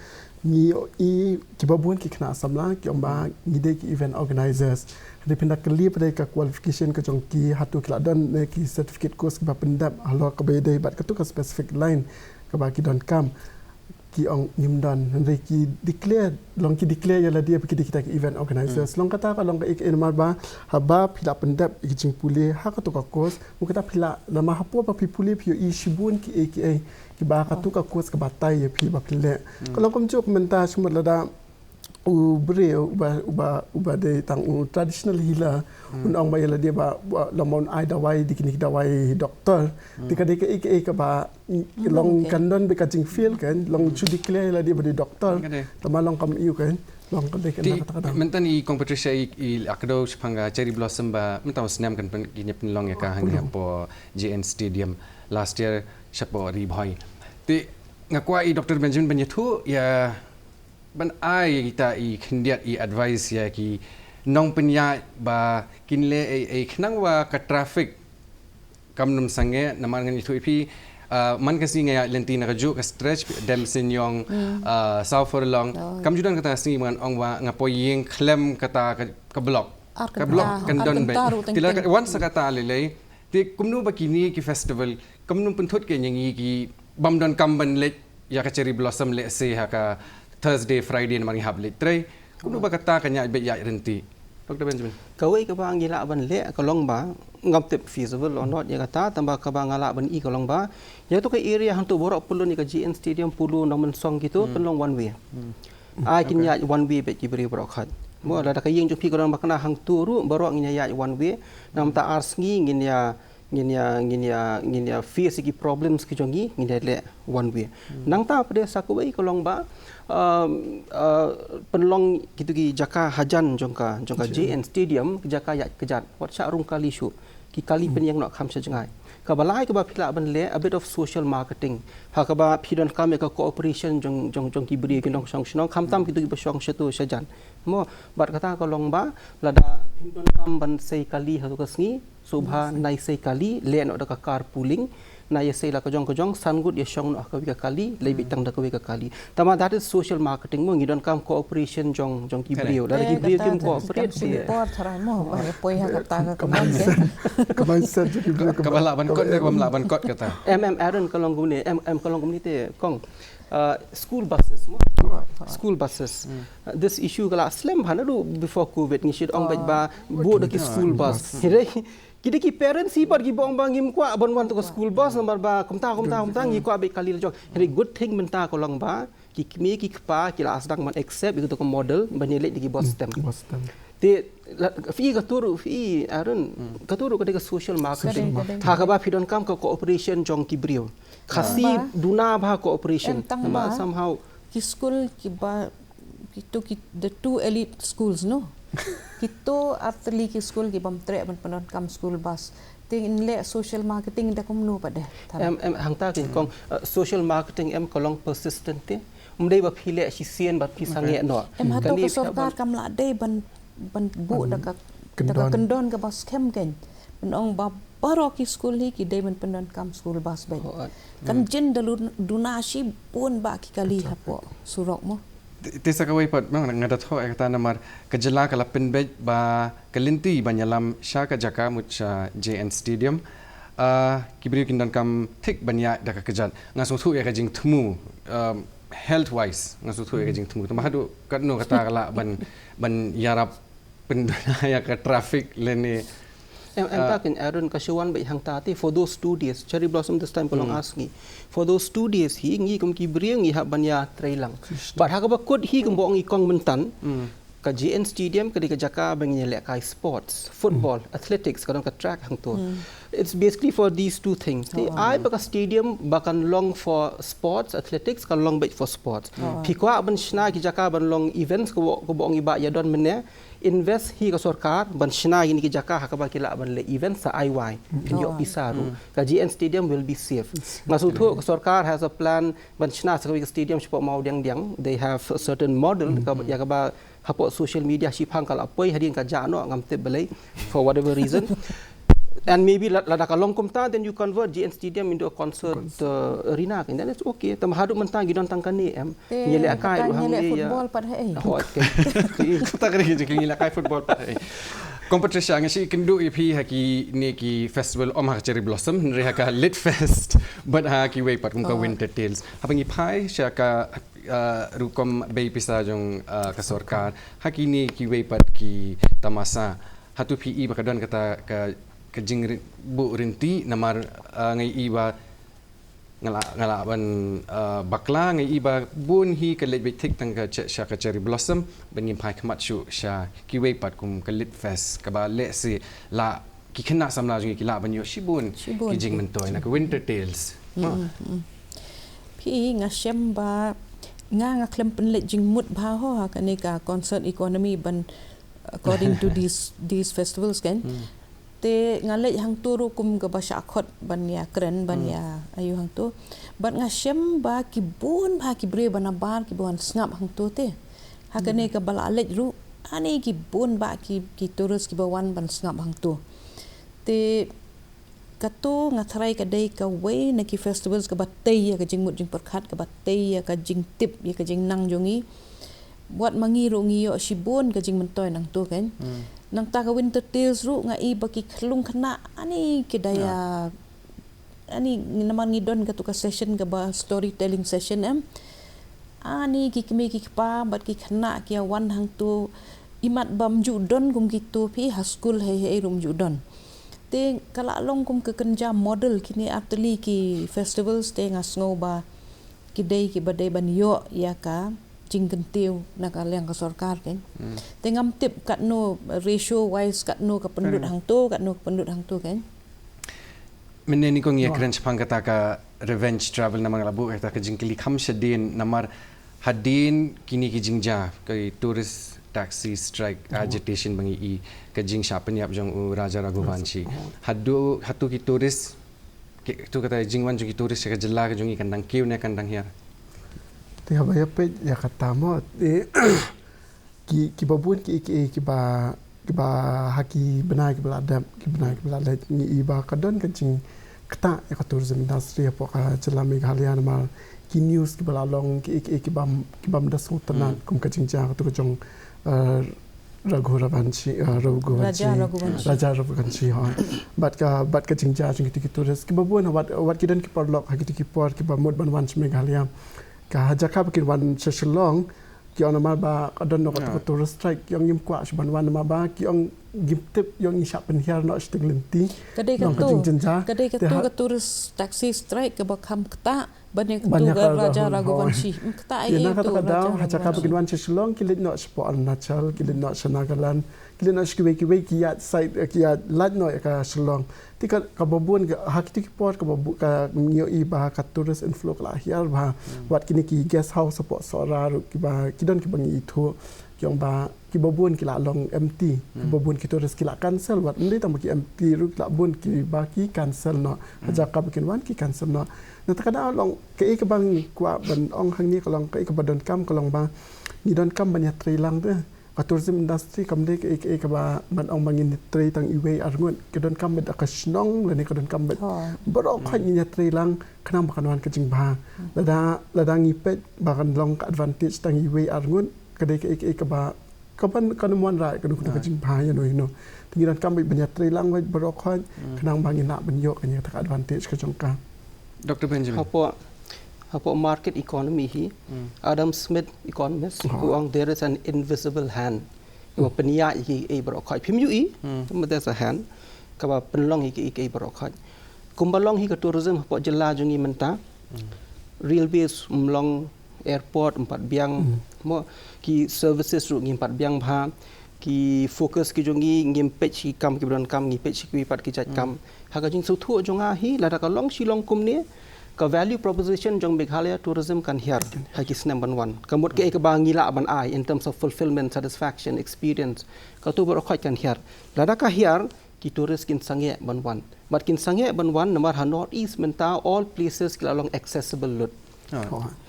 ngi ïohi kiba bun ki khynnah samla ki ong ba ngi dei ki event organizers. Hynrei phin da kylli pat de ka qualification ka jong ki, hato ki la don ne ki certificate course kiba pyndep halor kaba ïadei bad kato ka specific line kaba ki donkam. Ki ong ngim don, hynrei ki declare, long ki declare ïa lade ba ki dei kita ki event organizers. Long kata ka long kaei kaei namar ba haba phi la pyndep ïa ki jingpule ha kato ka course, mo kata phi la, namar hapoh ba phi pule phi ïohi shibun kiei kiei kiba kato ka course ka batai ïa phi ba phi leh. Ka long kumjuh mynta, shu mut lada u briew uba, uba, uba dei tang u traditional healer, un ong ba ïa lade ba, ba lada un ai dawai, dei kine ki dawai doktor. Te ka dei kaei kaei kaba long kan don bad ka jingfield kan, long shu declare ïa lade ba dei doktor. Tangba long kam ïoh kan, long ka dei kan. Te kata kata. Mynta i Kong Patricia i, i la kdew shaphang ka Cherry Blossom ba mynta u snem kan pyn, kin ïa pynlong ïa ka hangne hapoh J N Stadium last year shapoh Ri Bhoi. Te nga kwah i Doktor Benjamin ban ïathuh ïa, ban ai kita i khyndiat i advice ïa ki nongpynïaid ba kin leh ei ei khnang ba ka traffic kam nym sangeh. Namar ngan ïathuh ïa phi, ah, man ka sngi nga ïaid lynti na kajuh ka stretch Demseniong, ah, Saw Furlong. Kam ju don kata ka sngi ba ngan ong ba nga poi ïeng khlem kata ka, ka block. Ka block kan don beit. Te lada wan sa kata lei lei, te kumno ba kine ki festival kam nym pynthut kein ïa ngi ki bym donkam ban leit ïa ka Cherry Blossom, let's say, ha ka Thursday, Friday namar ngi hap leit trei. Kumno ba kata kan ïaid beit ïaid ryntih, Doktor Benjamin? Kawei kaba ngi lah ban leh ka long ba, ngam tip feasible or not ïa kata, tangba kaba nga lah ban i ka long ba ïa kato ka area hangto baroh pynlong ïa ka J N Stadium, Polo, Nongmynsong kito, pynlong one way. Ai kin ïaid one way beit ki briew baroh khoit. Mo, lada ka ïing jong phi ka don ba kane hangto ruh baroh ngin ïa ïaid one way. Namar ta ar sngi ngin ïa, ngin ïa, ngin ïa, ngin ïa face ïa ki problems ki jong ngi, ngin ïa leh one way. Nangta pat de sa kawei ka long ba, um, uh, pynlong kito ki jaka hajan jong ka, jong ka J N Stadium, ki jaka ïaid kjat. Wat shah rung kali shuh. Ki kali pynïeng noh kham sha jngai. Kaba lai kaba phi lah ban leh a bit of social marketing. Ha kaba phi donkam ïa ka cooperation jong, jong, jong ki briew ki nongshong shnong, khamtam kito kiba shong shato shajan. Mo, bad kata ka long ba lada phim donkam ban sei kali ha kato ka sngi, sngewbha nai sei kali, leh noh da ka carpooling. Nai ïa sei la ka jong ka jong, san ngut ïa shong noh ha kawei ka kali, leit beit tang da kawei ka kali. Tangba that is social marketing mo, ngi donkam cooperation jong, jong ki briew. Lada ki briew kim cooperate, por tharai mo ba ïa poi ha kata ka, ka mindset. Ka mindset jong ki briew. Kaba lah ban kot ne kaba ym lah ban kot kata. Em, em, Aaron, ka long kumne, em, em, ka long kumne te, Kong. Uh, school buses mo. School buses. Uh, this issue ka la slem bha naduh before covid, ngi shu ong beit ba buh da ki school bus. Hynrei ki dei ki parents hi pat kiba ong ba ngim kwah ban wan tang ka school bus namar ba kumta, kumta, kumta, ngi kwah beit kali la jong. Hynrei good thing mynta ka long ba ki kmie ki kpa ki la sdang ban accept ïa kato ka model ban ïaleit da ki bus STEM. Te la, phi, kato ruh phi, Aaron, kato ruh ka dei ka social marketing. Ka dei, ka dei. Ha kaba phi donkam ka cooperation jong ki briew. Khasi duna bha cooperation. Em, tangba somehow ki school kiba, kito ki, the two elite schools, no? Kito artylli ki skul ki bym treh ban pyndonkam school bus. Te ngin leh social marketing da kumno pat de. Em, em, hangta ki kong, uh, social marketing em ka long persistent te. Um dei ba phi leh shisien bad phi sangeh noh. Em, hato ka sorkar kam lah dei ban, ban buh da ka, da ka kyndon kaba skhem kein. Ban ong ba baroh ki skul hi ki dei ban pyndonkam school bus beit. Kan jin da duna shibun ba ki kali hapoh surok mo. Te sa kawei pat, nga da thoh ïa kata namar ka jylla ka la pynbeit ba ka lynti ban ïalam sha ka jaka mut sha J N Stadium, ah, ki briew kin donkam thik ban ïaid da ka kjat. Nga sngewthuh ïa ka jingthmu, um, health wise, nga sngewthuh ïa ka jingthmu. Tangba haduh katno kata ka lah ban, ban ïarap pynduna ïa ka traffic lane. Em, em, ta kin Aaron ka shu wan beit hangta te for those two days, Cherry Blossom this time ka long as ngi. For those two days hi ngi kum ki briew ngi hap ban ïa trei lang. Bad ha kaba kut hi kumba ong i kong mynta, ka J N Stadium ka dei ka jaka ba ngin ïalehkai sports, football, athletics, ka don ka track hangto. It's basically for these two things. Te ai ba ka stadium ba kan long for sports, athletics, kan long beit for sports. Phi kwah ban shna ki jaka ban long events kumba, kumba ong i Bah ïa don mynne, invest hi ka sorkar ban shna kine ki jaka ha kaba ki lah ban leh event sa ai wai. Phin ïoh pisa ruh. Ka J N Stadium will be safe. Nga sngewthuh ka sorkar has a plan ban shna sa kawei ka stadium shapoh Mawdiangdiang. They have a certain model ka, ïa kaba hapoh social media shiphang ka la poi hadien ka jah noh ngam tip balei for whatever reason. And maybe la-, lada ka long kumta, then you convert J N Stadium into a concert, uh, arena, and then it's okay. Tangba haduh mynta ngi don tang kane em. Te ngi lehkai ruh ngi leh football pat ha ei. Kata ka dei ngi lehkai football pat ha ei. Kong Patricia, nga shu ïakynduh ïa phi ha kine ki festival, ym ha ka Cherry Blossom, hynrei ha ka Lit Fest bad ha kiwei pat kum ka Winter Tales. Haba ngi phai sha ka, uh, rukom bei pisa jong, uh, ka sorkar, ha kine kiwei pat ki tamasa, hato phi i ba ka don kata ka, ka jingbuh rynti namar, ah, nga i ba nga lah, nga lah ban, ah, bakla, nga i ba bun hi ka leit beit thik tang ka che-, sha ka Cherry Blossom, ban ngin phai khmat shuh sha kiwei pat kum ka Lit Fest, kaba lehse lah ki khynnah samla jong ngi ki lah ban ïoh shibun ki jingmyntoi na ka Winter Tales. Phi, nga shem ba nga, nga khlem pynleit jingmut bha ho ha kane ka concert economy ban according to these, these festivals kan. Te nga leit hangto ruh kum kaba shah khot ban ïa kren, ban ïa ayu hangto. Bad nga shem ba ki bun ba ki briew ba nabar kiba wan sngap hangto te. Ha kane kaba la leit ruh, ani ki bun ba ki, ki tourist kiba wan ban sngap hangto. Te kato nga tharai ka dei kawei na ki festivals kaba tei ïa ka jingmut jingpyrkhat, kaba tei ïa ka jingtip, ïa ka jingnang jong ngi. Wat ma ngi ruh ngi ïoh shibun ka jingmyntoi nangto kan. Nangta ka Winter Tales ruh nga i ba ki khyllung khynnah ani ki da ïa, ani namar ngi don kato ka session kaba storytelling session em. Ani ki kmie ki kpa bad ki khynnah ki ïa wan hangto, imat bym ju don kum kito phi ha skul hei hei ruh ym ju don. Te ka la long kum ka kynja model kine artylli ki festivals te nga sngew ba ki dei kiba dei ban ïoh ïa ka jingkyntiew na ka liang ka sorkar kan. Te ngam tip katno ratio wise katno ka pynlut hangto, katno ka pynlut hangto kan. Mynne ngi kong ïa kren shaphang kata ka revenge travel namar nga la buh kata ka jingkylli kham shadien namar hadien kine ki jingjia ka tourist taxi strike agitation ba ngi i ka jingshah pynïap jong u Raja Raghuvanshi. Haduh, hato ki tourist, ki, to kata jingwan jong ki tourist sha ka jylla ka jong ngi kan dang kiew ne kan dang hiar? Te haba ïa peit ïa kata mo, te ki, kiba bun ki, ki, kiba, kiba ha ki bnai kiba la dep, ki bnai kiba la leit ngi i ba ka don ka jingktah ïa ka tourism industry hapoh ka jylla Meghalaya namar ki news kiba la long ki, ki, kibym, kibym da sngewtynnat kum ka jingjia kato ka jong, eh, Raghu Ravanshi, eh, Raghuvanshi. Raja Raghuvanshi. Raja Raghuvanshi, ha. Bad ka, bad ka jingjia jong kito ki tourist kiba bun, wat, wat ki don ki paralok ha kito ki por kiba mut ban wan sha Meghalaya. Ka ha jaka ba kin wan sha Shillong, ki ong namar ba ka don noh kato ka tourist strike, ki ong ngim kwah shuh ban wan namar ba ki ong ngim tip, ki ong ngi shah pynhiar noh shiteng lynti. Ka dei kato, ka dei kato ka tourist taxi strike kaba kham ktah ban ïa kato ka Raja Raghuvanshi. Ym ktah ei ei kato ka daw ha jaka ba kin wan sha Shillong ki leit noh shapoh Arunachal, ki leit noh sha Nagaland, ki leit noh sha kiwei kiwei ki ïaid side, ki ïaid lait noh ïa ka Shillong. Te ka, kaba bun ka, ha kito ki por kaba bun ka ngi ïohi ba ka tourist inflow ka la hiar bha. Wat kine ki guest house hapoh Sohra ruh kiba, ki don kiba ngi ithuh, ki ong ba kiba bun ki la long empty, kiba bun ki tourist ki la cancel, wat ym dei tang ba ki empty ruh, ki la bun kiba ki cancel noh. Ha jaka ba kin wan ki cancel noh. Na kata ka daw long kaei kaba ngi kwah ban ong hangne ka long kaei kaba donkam ka long ba ngi donkam ban ïatrei lang te. Ka tourism industry kam dei kaei kaei kaba ban ong ba ngin trei tang iwei ar ngut. Ka donkam ba da ka shnong lane ka donkam ba baroh khoit ngin ïatrei lang khnang ba kan wan ka jingbha. Lada lada ngi peit ba kan long ka advantage tang iwei ar ngut, ka dei kaei kaei kaba kaban kan ym wanrah kano kano ka jingbha ïano ïano. Te ngi donkam ba ban ïatrei lang bad baroh khoit khnang ba ngin lah ban ïoh kane ka advantage ka jong ka. Dr Benjamin. Hapoh hapoh market economy hi, Adam Smith, economist, u ong there is an invisible hand. Kaba pynïaid ïa kiei baroh khoit. Phim ïohi, but there's a hand kaba pynlong ïa kiei baroh khoit. Kumba long hi ka tourism hapoh jylla jong ngi mynta. Railways ym long, airport ym pat biang, mo, ki services ruh ngim pat biang bha, ki focus ki jong ngi ngim peit sha ki kam kiba donkam, ngi peit sha kiwei pat ki jait kam. Ha ka jingsngewthuh jong nga hi, lada ka long shi long kumne, ka value proposition jong Meghalaya tourism kan hiar ha ki snem ban wan. Ka mut kaei kaba ngi lah ban ai in terms of fulfillment, satisfaction, experience, kato baroh khoit kan hiar. Lada ka hiar, ki tourist kin sangeh ban wan. Bad kin sangeh ban wan namar ha North East mynta all places ki la long accessible lut.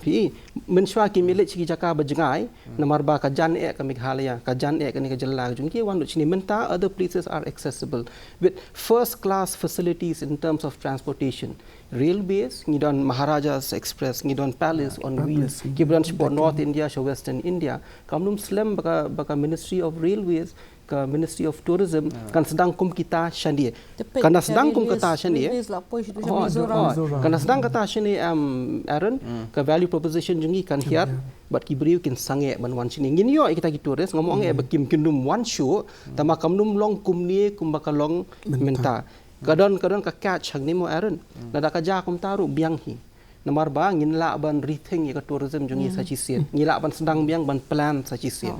Phi, mynshuwa kim leit sha ki jaka ba jngai, namar ba ka jan eh ka Meghalaya, ka jan eh kane ka jylla ka jong ngi, wan lut shane. Mynta other places are accessible with first class facilities in terms of transportation. Railways, ngi don Maharajas Express, ngi don Palace on Wheels, kiba don shapoh North India, sha Western India. Kam nym slem ba ka, ba ka Ministry of Railways, ka Ministry of Tourism kan sdang kum kita shane. Kan da sdang kum kita shane. Kan da sdang kita shane, em, Aaron, ka value proposition jong ngi kan hiar, bad ki briew kin sangeh ban wan shane. Ngin ïoh ïa kita ki tourist, ngam ong eh ba kim kin nym wan shuh, tangba kam nym long kumne kumba ka long mynta. Ka don, ka don ka catch hangne mo, Aaron. Lada ka jia kumta ruh biang hi. Namar ba ngin lah ban rethink ïa ka tourism jong ngi sa shisien. Ngi lah ban sdang biang ban plan sa shisien.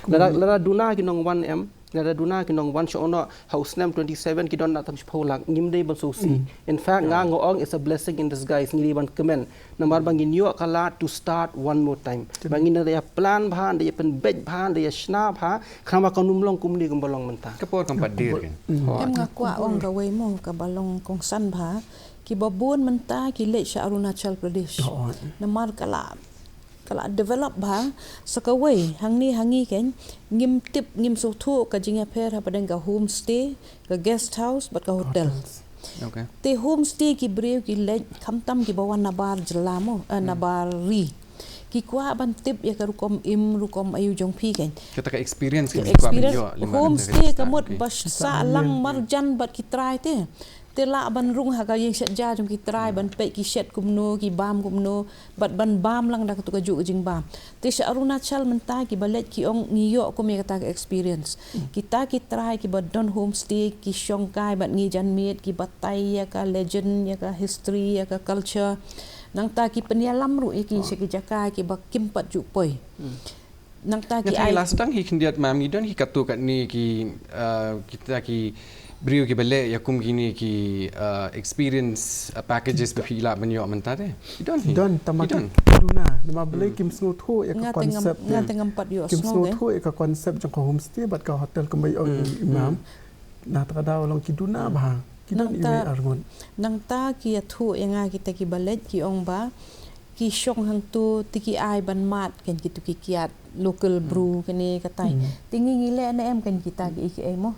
Lada, lada duna ki nongwan em, lada duna ki nongwan sha ono ha u snem twenty seven ki don na tang shiphew lak, ngim dei ban sngewsih. In fact, nga nga ong it's a blessing in disguise, ngi dei ban kmen. Namar ba ngin ïoh ka lad to start one more time. Ba ngin da ïa plan bha, da ïa pynbeit bha, da ïa shna bha, khnang ba kan nym long kumne kumba long mynta. Ka por kam pat der kan. Em, nga kwah ong kawei mo kaba long kongsan bha. Kiba bun mynta ki leit sha Arunachal Pradesh. Namar ka la, ka la develop bha. Sa kawei, hangne ha ngi kan, ngim tip, ngim sngewthuh ka jingïapher hapdeng ka homestay, ka guest house bad ka hotel. Te homestay ki briew ki leit, khamtam kiba wan nabar jylla mo, eh, nabar ri. Ki kwah ban tip ïa ka rukom im, rukom aïu jong phi kan. Kata ka experience ka experience. Homestay ka mut ba sah lang marjan bad ki trai te. Te lah ban rung ha ka ïing shet ja jong ki trai, ban peit ki shet kumno, ki bam kumno, bad ban bam lang da katu kajuh ka jingbam. Te sha Arunachal mynta kiba leit ki ong ngi ïoh kum ïa kata ka experience. Kita ki trai kiba don homestay ki shong kai bad ngi janmiet, ki batai ïa ka legend, ïa ka history, ïa ka culture. Nangta ki pynïalam ruh ïa ki sha ki jaka kiba kim pat ju poi. Nangta ki ai. Nga tharai la sdang hi khyndiat, mam, ngi don hi katto katne ki, uh, kita ki briew kiba leh ïa kum kine ki, uh, experience, uh, packages ba phi lah ban ïoh mynta te. Ngi don hi. Don, tangba ki duna, namar balei kim sngewthuh ïa ka concept. Nga te ngam pat ïoh sngew. Kim sngewthuh ïa ka concept jong ka homestay bad ka hotel kumba ong i mam. Na kata ka daw long ki duna bha. Ki don iwei ar ngut. Nangta ki ïathuh ïa nga kita kiba leit ki ong ba ki shong hangto te ki ai ban mad kan kitu ki kiad local brew kane katai. Te ngi ngi leh ne em kan kita kiei kiei mo.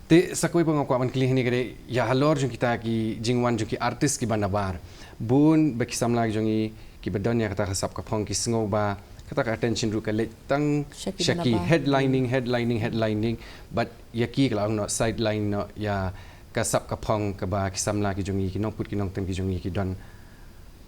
Te sa kawei pat nga kwah ban kylli hangne ka dei ïa halor jong kita ki jingwan jong ki artist kiba nabar. Bun ba ki samla jong ngi kiba don ïa kata ka sap ka phong ki sngew ba kata ka attention ruh ka leit tang sha ki headlining, headlining, headlining. But ïa ki ka la ong noh sideline noh ïa ka sap ka phong kaba ki samla ki jong ngi, ki nongput ki nongtem ki jong ngi ki don.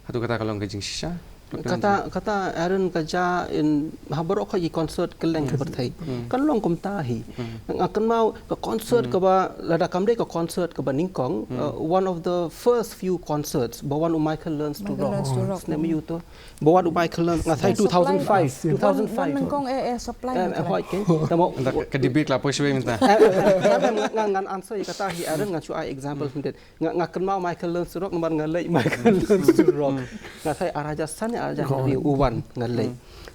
Hato kata ka long ka jingshisha? Kata, kata Aaron, ka jia in ha baroh ka ki concert kylleng ka pyrthei. Kan long kumta hi. Nga kynmaw ka concert kaba, lada kam dei ka concert kaba nyngkong, uh, one of the first few concerts ba wan u Michael Learns to Rock. Snem ïu to. Ba wan u Michael Learns, nga tharai two thousand five, two thousand five. Nyngkong eh, eh, supply. Em, em, hoi, ke. Tamo. Ka debate la poi shwe mynta. Em, em, nga, ngan answer ïa kata hi Aaron, ngan shu ai example khyndiat. Nga, nga kynmaw Michael Learns to Rock namar nga leit Michael Learns to Rock. Nga tharai ar hajar san, ar hajar hynriew u wan nga leit.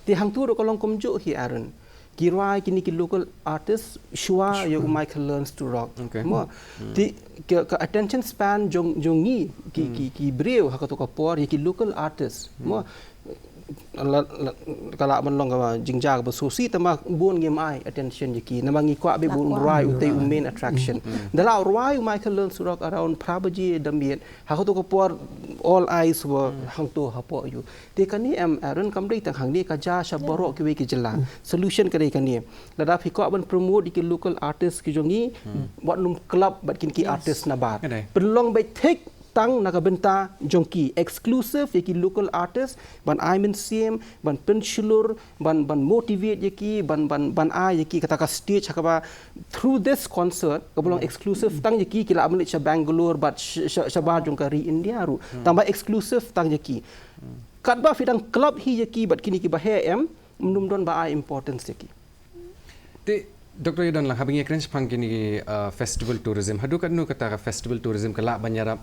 Te hangtu ruh ka long kumjuh hi, Aaron. Ki rwai kine ki local artist shuwa ïa u Michael Learns to Rock. Okay. Mo. Te ka, ka attention span jong, jong ngi ki, ki, ki briew ha kato ka por ïa ki local artist. Mo. La, la, ka lah ban long kaba jingjia kaba sngewsih, tangba bun ngim ai attention ïa ki. Namar ngi kwah beit ba un rwai utai u main attraction. Da la rwai u Michael Learns to Rock around phra baje da miet, ha kato ka por all eyes were hangto hapoh ïa u. Te kane em, Aaron, kam dei tang hangne, ka jia sha baroh kiwei ki jylla. Solution ka dei kane. Lada phi kwah ban promote ïa ki local artist ki jong ngi, wat nym club bad kine ki artist nabar. Ka dei. Pynlong beit thik tang na ka bynta jong ki, exclusive ïa ki local artist, ban ai mynsiem, ban pynshlur, ban, ban motivate ïa ki, ban, ban, ban ai ïa ki kata ka stage ha kaba through this concert kaba long exclusive tang ïa ki, ki lah ban leit sha Bangalore bad sh-, sh-, shabar jong ka ri India ruh. Tangba exclusive tang ïa ki. Katba phi dang club hi ïa ki bad kine kiba heh em, ym don ba ai importance ïa ki. Te, Doctor Ïadonlang, haba ngi kren shaphang kine ki, uh, festival tourism, haduh katno kata ka festival tourism ka lah ban ïarap,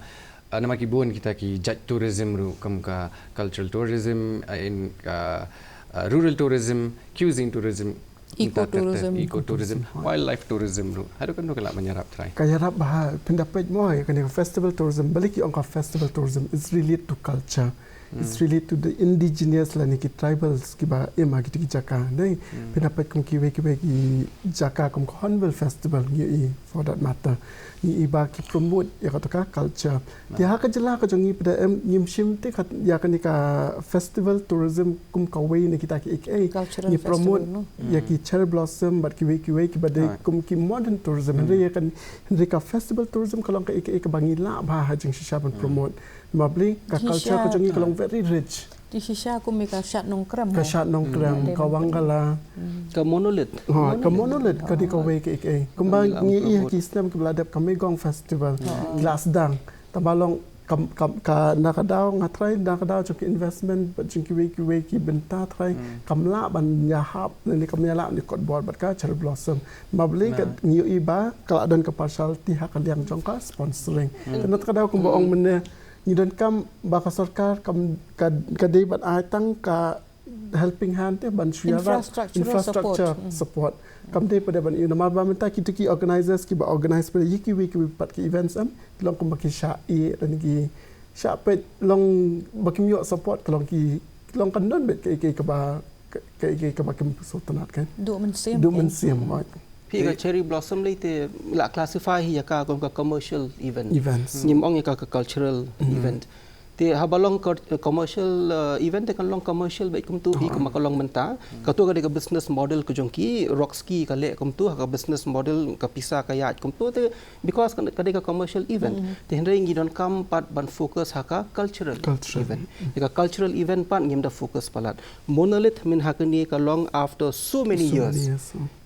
uh, namar ki bun kita ki jait tourism ruh, kum ka cultural tourism, uh, in ka, uh, rural tourism, cuisine tourism, ecotourism, ecotourism, wildlife tourism ruh. Haduh katno ka lah ban ïarap, trai? Ka ïarap bha, pynda peit mo ïa kane ka festival tourism, balei ki ong ka festival tourism, it's related to culture. It's related to the indigenous lane ki tribals kiba im ha kito ki jaka. Dei, pynda peit kum kiwei kiwei ki jaka kum ka Hornbill Festival ngi i, for that matter. Ngi i ba ki promote ïa kato ka culture. Te ha ka jylla ka jong ngi pat em, ngim shim te kat ïa kane ka festival tourism kum kawei na kita ki ek ei. Ngi promote ïa ki cherry blossom bad kiwei kiwei kiba dei kum ki modern tourism. Hynrei ïa kan, hynrei ka festival tourism ka long ka ek ei kaba ngi lah bha ha jingshisha ban promote. Namar balei ka culture ka jong ngi ka long very rich. Te shisha kum ïa ka Shad Nongkrem. Ka Shad Nongkrem, ka Wangala. Ka Monolith. Ha, ka Monolith ka dei kawei ka ek ei. Kumba ngi i ha ki snem kiba la dep ka Meigong Festival. Ki la sdang. Tangba long kam, kam, ka na ka daw nga trai, na ka daw jong ki investment bad jong kiwei kiwei ki bynta trai, kam lah ban ïahap ne kam ïalap ne kot bor bad ka cherry blossom. Namar balei ka ngi ïohi ba ka la don ka partiality ha ka liang jong ka sponsoring. Te na ka daw kumba ong mynne, ngi donkam ba ka sorkar kam, ka, ka dei ban ai tang ka helping hand te ban shu ïarap infrastructure support. Kam dei pat ban ïoh namar ba mynta kito ki organizers kiba organize pat ïa kiwei kiwei pat ki events em, ki long kumba ki shah ïeh lane ki shah peit long ba kim ïoh support, ka long ki, ki long kan don beit kaei kaei kaba, kaei kaei kaba kim sngewtynnat kan. Duh mynsiem. Duh mynsiem. Phi, ka cherry blossom lei te la classify hi ïa ka kum ka commercial event. Events. Ngim ong ïa ka ka cultural event. Te haba long commercial, uh, event te kan long commercial beit kumtu hi kumba ka long mynta. Kato ka dei ka business model ka jong ki, Rock Ski ka leh kumtu, ha ka business model ka pisa ka ïaid kumtu te, because ka, ka dei ka commercial event. Te hynrei ngi donkam pat ban focus ha ka cultural event. Ïa ka cultural event pat ngim da focus palat. Monolith mynta kane ka long after so many years.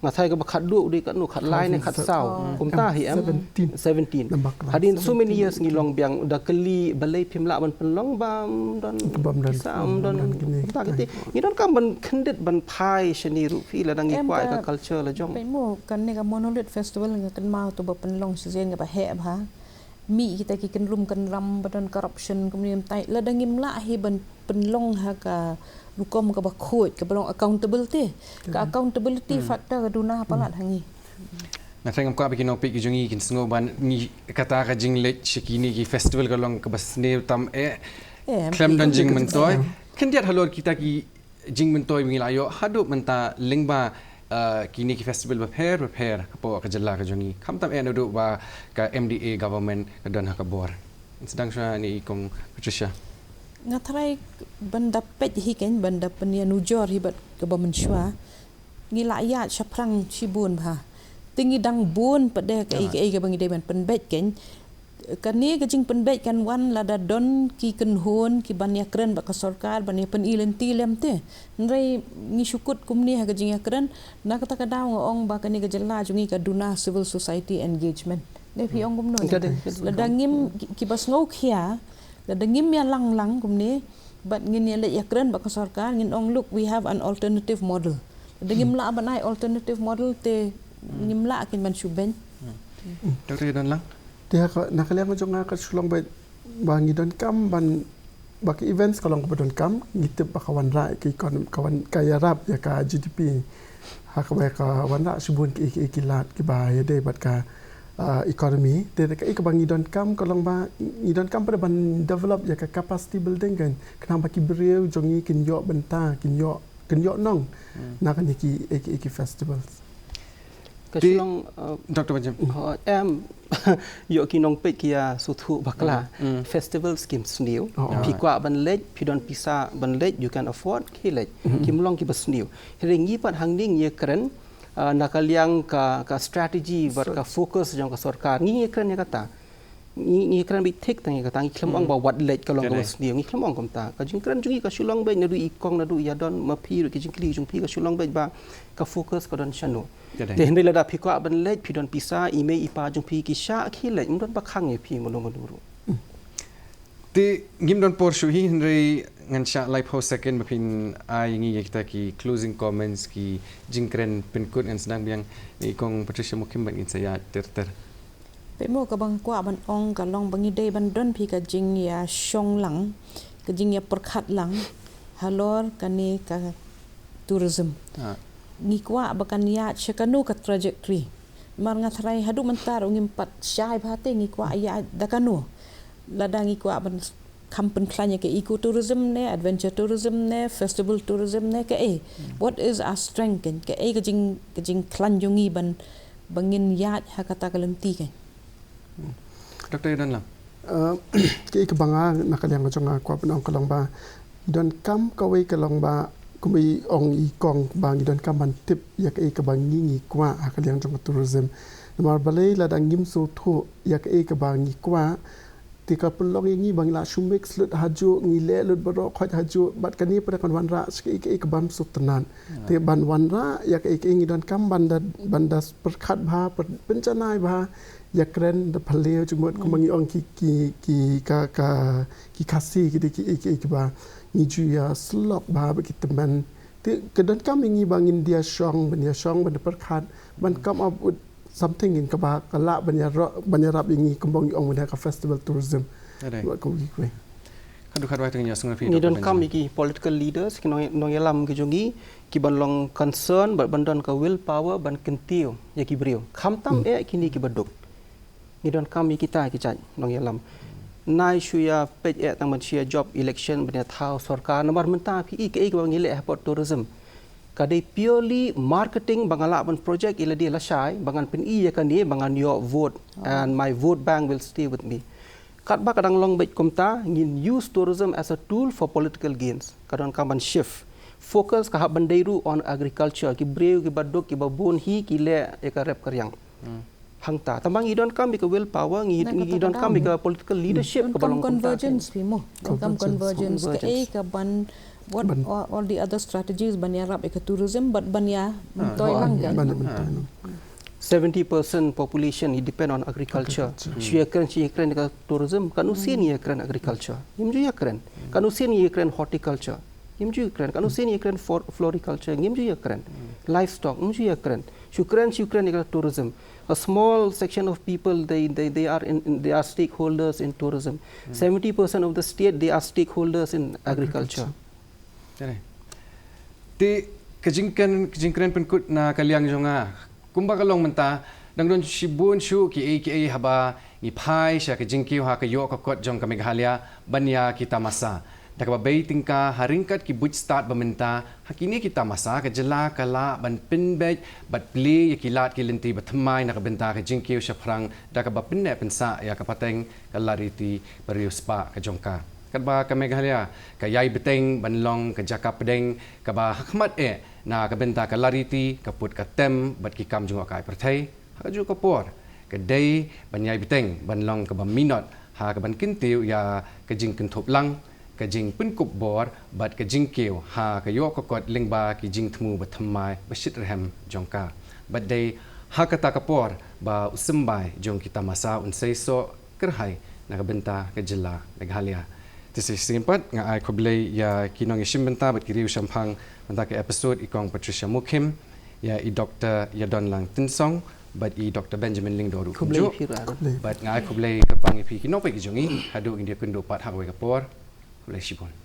Nga tharai kaba khatduh u dei katno, khatlai ne khatsaw. Kumta hi em. Seventeen. Hadien so many years ngi long biang, da kylli balei phim lah ban pynlong ba ym don pisa, ym don kumta kata. Ngi donkam ban khyndiat ban phai shane ruh phi lada ngi kwah ïa ka culture la jong. Peit mo kane ka Monolith Festival nga kynmaw to ba pynlong season kaba heh bha. Mih kita ki kynrum kynram ba don corruption kumne mynta lada ngim lah hi ban pynlong ha ka rukom kaba khuid kaba long accountability. Ka accountability factor ka duna palat ha ngi. Nga tharai ngam kwah ba ki nongpeit ki jong ngi kin sngew ba ngi kata ka jingleit sha kine ki festival ka long kaba sniew tam eh. Khlem don jingmyntoi. Khyndiat halor kita ki jingmyntoi ba ngi la ïoh haduh mynta lyngba, uh, kine ki festival bapher bapher hapoh ka jylla ka jong ngi. Khamtam eh naduh ba ka M D A government ka don ha ka bor. Sdang shuwa ne i Kong Patricia. Nga tharai ban da peit hi kan, ban da pynïanujor hi bad kaba mynshuwa. Ngi la ïaid shaphrang shibun bha. Te ngi dang bun pat de kaei kaei kaba ngi dei ban pynbeit kan. Kane ka jingpynbeit kan wan lada don ki kynhun ki ban ïakren bad ka sorkar ban ïa pyni lynti lem te. Hynrei ngi shu kut kumne ha ka jingïakren, na kata ka daw nga ong ba kane ka jylla jong ngi ka duna civil society engagement. Ne phi ong kumno? Lada ngim ki, kiba sngew khia, lada ngim ïalang lang kumne, bad ngin ïaleit ïakren bad ka sorkar, ngin ong, look, we have an alternative model. Lada ngim lah ban ai alternative model te ngim lah kin ban shu beiñ. Doctor Ïadonlang. Te ha ka, na ka liang jong nga ka shu long beit ba ngi donkam ban ba ka events ka long kaba donkam, ngi tip ba ka wanrah ïa ka economy, ka wan, ka ïarap ïa ka G D P. Ha kaba ka wanrah shibun ki, ki, ki lad kiba ïadei bad ka, ah, economy. Te ka, kaba ngi donkam ka long ba ngi donkam pat ban develop ïa ka capacity building kan. Khnang ba ki briew jong ngi kin ïoh bynta, kin ïoh, kin ïoh nong. Hmm. Na kane ki, ki, ki festivals. Ka Shillong, uh, Doctor Benjamin. Ho, em, ïoh ki nongpeit ki ïa sngewthuh bakla. Mm, mm. Festivals kim sniew. Oh, oh. Phi kwah ban leit, phi don pisa ban leit, you can afford, khie leit. Mm-hmm. Kim long kiba sniew. Hynrei ngi pat hangne ngi ïa kren, uh, na ka liang ka, ka strategy, bad ka focus jong ka sorkar. Ngi ïa kren ïa kata. Ngi, ngi kren beit thik tang ïa kata, ngi khlem ong ba wat leit ka long kaba sniew, ngi khlem ong kumta. Ka jingkren jong ngi ka shu long beit naduh i kong naduh ïa don, ma phi ruh ki jingkylli jong phi ka shu long beit ba ka focus ka don shano. Te hynrei lada phi kwah ban leit, phi don pisa, i mei i pa jong phi ki shah, khie leit, ym don ba khang ïa phi mano mano ruh. Te ngim don por shuh hi, hynrei ngan shah laiphew second ba phin ai ngi ïa kita ki closing comments, ki jingkren pynkut, ngan sdang biang ïa i kong Patricia Mukhim bad ngin sa ïaid ter ter. Peit mo, kaba nga kwah ban ong ka long ba ngi dei ban don phi ka jingïashong lang, ka jingïapyrkhat lang halor kane ka tourism. Ah. Ngi kwah ba kan ïaid sha kano ka trajectory. Namar nga tharai haduh mynta ruh ngim pat shai bha te ngi kwah ïaid da kano. Lada ngi kwah ban kham pynkhlaiñ ïa ka eco tourism ne, adventure tourism ne, festival tourism ne, kaei. Hmm. What is our strength kan? Kaei ka jing, ka jingkhlaiñ jong ngi ban, ba ngin ïaid ha kata ka lynti kan. Hmm. Doctor Ïadonlang. Uh, kaei kaba nga na ka liang ka jong nga kwah ban ong ka long ba ngi donkam kawei ka long ba kumba i ong i kong ba ngi donkam ban tip ïa kaei kaba ngi ngi kwah ha ka liang jong ka tourism. Namar balei lada ngim sngewthuh ïa kaei kaba ngi kwah, te ka pynlong ïa ngi ba ngi la shu mix lut hajuh, ngi leh lut baroh khoit hajuh, bad kane pat kan wanrah sha kaei kaei ka bym sngewtynnat. Te ban wanrah ïa kaei kaei ngi donkam ban da, ban da pyrkhat bha, pyn-, pynjanai bha, ïakren da phylliew jingmut kumba ngi ong ki, ki, ki, ka, ka, ki Khasi ki dei kiei kiei kiba ngi ju ïasyllok bha bad ki tymmen. Te ka donkam ïa ngi ba ngin da ïashong, ban ïashong, ban da pyrkhat, ban come up with something in kaba ka lah ban ïarap, ban ïarap ïa ngi kumba ngi ong mynta ka festival tourism. Alright. Wat kumba ngi kwah. Khadduh khadwai te ngin ïa sngewthuh. Ngi donkam ïa ki political leaders, ki nong, nongïalam ki jong ngi, ki ban long concern, bad ban don ka willpower, ban kyntiew ïa ki briew. Khamtam eh kine kiba duk. Ngi donkam ïa kita ki jait nongïalam. Nai shu ïa peit eh tang ban shu ïa jop election ban ïa thaw sorkar namar mynta phi i kaei kaba ngi leh hapoh tourism. Ka dei purely marketing ba nga lah ban project ïa lade lashai ba ngan pyni ïa kane ba ngan ïoh vote and my vote bank will stay with me. Katba ka dang long beit kumta ngin use tourism as a tool for political gains. Ka donkam ban shift. Focus ka hap ban dei ruh on agriculture. Ki briew kiba duk kiba bun hi ki leh ïa ka rep ka riang. Hmm. Hangta. Tangba ngi donkam ïa ka willpower, ngi, ngi donkam ïa ka political leadership kaba long kumta. Convergence phi mo. Donkam convergence. Convergence. Kaei ka ban, what all, all the other strategies ban ïarap ïa ka tourism, bad ban ïa myntoi lang kan. Ban ïa myntoi lang. Seventy percent population i depend on agriculture. Agriculture. Shu ïakren, shu ïakren ïa ka tourism, katno sien ïakren agriculture. Ngim ju ïakren. Katno sien ïakren horticulture. Ngim ju ïakren. Katno sien ïakren for-, floriculture. Ngim ju ïakren. Livestock, ngim ju ïakren. Shu kren, shu kren ïa ka tourism. A small section of people, they, they, they are in, in, they are stakeholders in tourism. Seventy percent of the state, they are stakeholders in agriculture. Agriculture. Te ka jingkren, ka jingkren pynkut na ka liang jong nga. Kumba ka long mynta, dang don shibun shuh kiei kiei haba ngi phai sha ka jingkiew ha ka ïoh ka kot jong ka Meghalaya ban ïa ki tamasa. Da kaba bei tyngka ha ryngkat ki buit stad ba mynta, ha kine ki tamasa ka jylla ka lah ban pynbeit bad plie ïa ki lad ki lynti ba thymmai na ka bynta ka jingkiew shaphrang da kaba pynneh pynsah ïa ka pateng ka la riti ba riewspah ka jong ka. Katba ka Meghalaya ka ïai bteng ban long ka jaka pdeng kaba hakhmat eh na ka bynta ka la riti, ka put ka tem bad ki kam jngohkai pyrthei. Ha kajuh ka por ka dei ban ïai bteng ban long kaba minot ha kaban kyntiew ïa ka jingkynthup lang, ka jingpynkup bor bad ka jingkiew ha ka ïoh ka kot lyngba ki jingthmu ba thymmai ba shitrhem jong ka. Bad dei ha kata ka por ba u symbai jong ki tamasa un seisoh kyrhai na ka bynta ka jylla Meghalaya. Te sa shisien pat nga ai khublei ïa ki nongïashim bynta bad ki riewshemphang mynta ka episode, i kong Patricia Mukhim, ïa i Doktor Ïadonlang Tynsong bad i Doktor Benjamin Lyngdoh ruh kumjuh. Khublei phi ruh. Bad nga ai khublei kyrpang ïa phi ki nongpeit ki jong ngi haduh ngin ïakynduh pat ha kawei ka por. Khublei shibun.